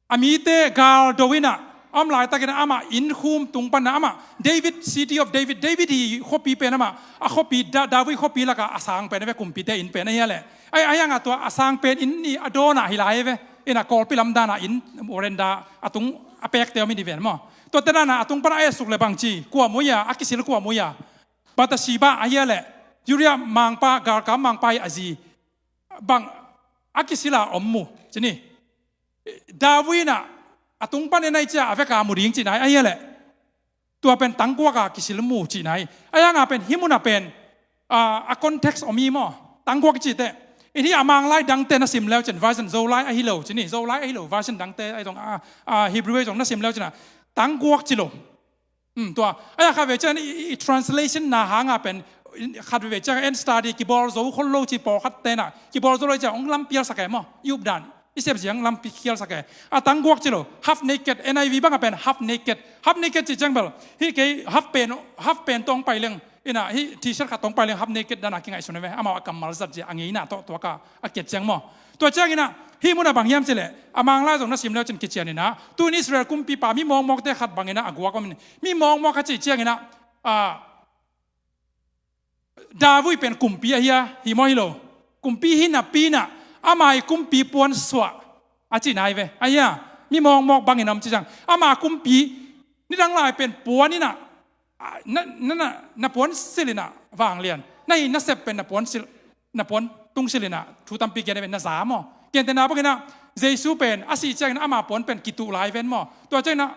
a mite galdo inah, a om laitakin amah innkhum tung panah amah, David, City of David, David hi khuapi pen amah, a khuapi, Da-, David khuapi lakah a sang pen a ve, kumpite inn pen ahi a leh. Ai, ai angah tua a sang pen inn i a dawnah hi lai a ve. Inah Kawlpi lamdanah inn veranda a tung a pekte om in i ven maw. Tuate danah a tung panah a etsuk le bangci, kua mui a, a kisil kua mui a. Bathsheba ahi a leh, Uriah mangpa, galkap mangpa i a zi. Bang a kisil a om mu, ci ni. David inah a tung pan en ai cia a veka mu ding cihna hi ahi a leh. Tua pen tangguak a kisil mu cihna hi. Ai angah pen hih munah pen, ah, a context om hi maw. Tangguak i cih teh. In hih a Manglai dangte na sim leu cin, version Zolai ahi lo, ci ni, Zolai ahi lo, version dangte ahi zong, ah, ah, Hebrew ahi zong na sim leu cinah. Tangguak ci lo. Hmm, tua. Ai a khat vei ciang i, i, i translation na hangah pen, i, khat vei ciang en study kibawl zo khol lo ci pawlkhat tenah. Kibawl zo lo ciang hong lampialsak e maw. I updan. I sepzia hong lampialsak e. A tangguak ci lo. Half naked. N I V bangah pen half naked. Half naked ci ciang bel. Hih kei half pant, half pant tawh hong pai leng. Inah hih T-shirt khat tawh hong pai leng half naked danah kingaihsun e ve. Amau a kammal zat zia a ngeina tawh tuaka a kiat ciang maw. Tua cianginah, hih munah bang hiam cih leh, a Manglai zong na sim leu cin kician inah, tu-in Israel kumpipa mi mawkmawkte khat banginah a guak om in. Mi mawkmawk a cih cianginah, ah, David pen kumpi ahi a, hi maw hi lo. Kumpi hi napi inah, ama i kumpi puan suah a cihna hi ve. Ahi a, mi mawkmawk bangin om ci ciang. Ama kumpi, nidang lai pen puan inah, ah, na, na, na, na puan sil inah vanglian. Na hi na sep pen na puan sil, na puan tung sil inah, thu tampi gen ven na za maw. Gentehna banginah, Jesu pen, a sih cianginah ama puan pen kituh lai ven maw. Tua cianginah,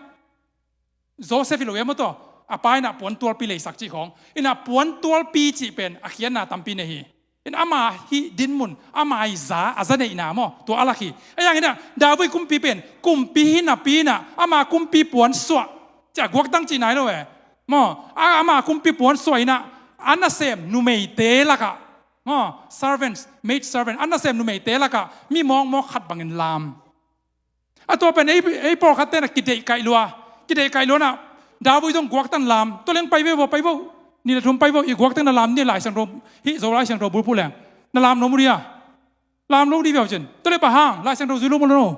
Joseph hi lo ia maw tua, a pa inah puan tualpi leisak cih khawng. Inah puan tualpi cih pen, a khiatna tampi nei hi. In ama hih dinmun, ama i za, a za neihna maw, tua a lak hi. Ahi hanginah, David kumpi pen, kumpi hi napi inah, ama kumpi puan suah, ci a guaktang cihna hi lo e. Maw, a, ama kumpi puan suah inah, a nasem numeite lakah. Maw, servants, maid servant, a nasem numeite lakah, mi mawkmawk khat bangin lam. A tua pen ei, ei pawlkhat tenah kideih kaih lua. Kideih kaih lua inah, David zong guaktan lam. Tua leng pai ve vo, pai vo. Ni le thum pai vo, i guaktan na lam ni Lai Siangtho, hih Zolai Siangtho bulphuh leng. Na lam nuam uh dia. Lam lo di ve uh cin. Tua le bang hang, Lai Siangtho zui lo mu lo no.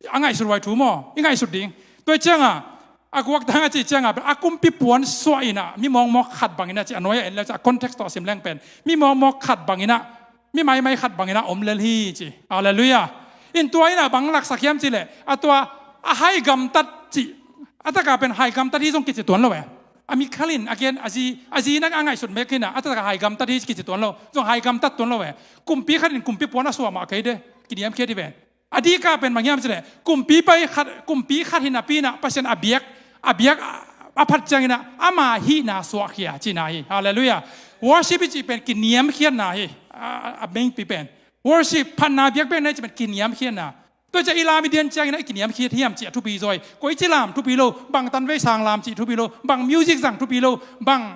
A ngaihsut vai thu maw. I ngaihsut ding. Tua ciangah, a guaktang a cih ciangah, a kumpi puan suah inah, mi mawkmawk khat banginah cih, a nuai a en leu cih, a context tawh a sim leng pen. Mi mawkmawk khat banginah, mi maimai khat banginah om lel hi ci. Halleluiah. In tua inah bang laksak hiam cih leh, a tua a hai gamtat cih. A takah pen hai gamtat hi zong kici tuan lo e. A Mikal in, again, a zi, a zi inah a ngaihsut mek inah, a takah hai gamtat hi kici tuan lo. Zong hai gamtat tuan lo e. Kumpi khat in kumpi puan a suah mah kei de. Kiniamkhiat hi ven. A dikah pen bang hiam cih leh, kumpi pai khat, kumpi khat hi napi inah, Pasian a biak, a biak a, a phat cianginah, ama hihna suahkhia cihna hi. Halleluiah. Worship i cih pen kiniamkhiatna hi. A, a, a mengpi pen. Worship, phatna biakpiakna i cih pen kiniamkhiatna. Tua ciah i lam i dian ciangin ah i kiniamkhiat hiam cih a thupi zaw hi. Koici lam thupi lo, bang tanvei sang lam cih thupi lo, bang music zang thupi lo, bang,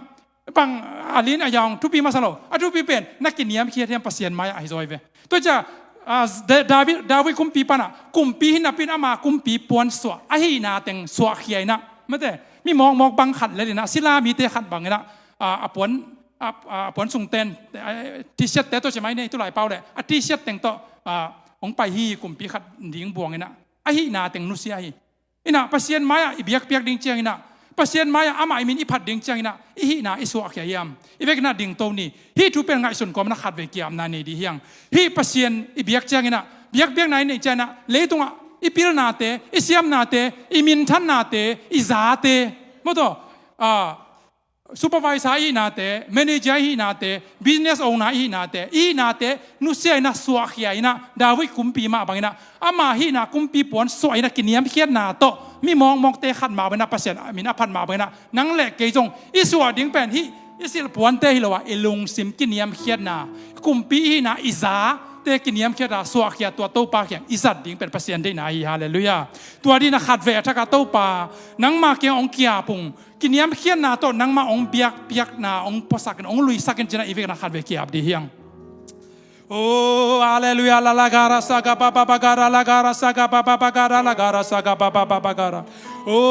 bang a lin a yaung thupi masa lo. A thupi pen na kiniamkhiat hiam Pasian mai-ah ahi zaw hi ve. Tua ciah, ah, Da-, David, David kumpi panah kumpi hi napi-in ama kumpi puan suah, a hihna teng suahkhia in ah. Mate, mi mawkmawk bang khat lel in ah, sila mite khat bangin ah, ah, a puan, a, a puan sungten, ah, T-shirt te tawh ci mai ni, tulai pau leh a T-shirt teng tawh, ah, hong pai hi kumpi khat ding buang in ah, a hihna teng nusia hi. In ah Pasian mai-ah i biakpiak ding ciangin ah, Pasian mai-ah amah i min i phat ding ciangin ah, i hihna i suahkhia hiam? I vekin ah dingto ni. Hih thu pen ngaihsun kawmin ah khatvei ki-apna nei dih hiang. Hih Pasian i biak ciangin ah, biakpiakna i neih ciangin ah, leitungah i pilnate, i siamnate, i minthannate, i zate, maw taw, ah, supervisor i hihnate, manager i hihnate, business owner i hihnate, i hihnate nusia in ah, suahkhia in ah, David kumpi mah bangin ah, ama hihna kumpi puan suah in ah, kiniamkhiatna tawh mi mawkmawkte khat mah bangin ah, Pasian min a phat mah bangin ah, nang le kei zong i suah ding pen hih i silh puante hi lo a, i lungsim kiniamkhiatna, kumpi i hihna, i zate kiniamkhiatna suahkhia, tua Topa kiang i zat ding pen Pasian deihna hi. Halleluiah. Tua dingin ah khatvei a thak ah, Topa, nangma kiang hong ki-ap ung. Kiniamkhiatna tawh nangmah hong biakpiakna hong puasak in, hong luisak in ci-in ah i vekin ah khatvei ki-ap dih hiang. Oh, halleluiah. La la ga ra sa ga ba ba ba ga ra, la ga ra sa ga ba ba ba ga ra, la ga ra sa ga ba ba ba ga ra. Oh,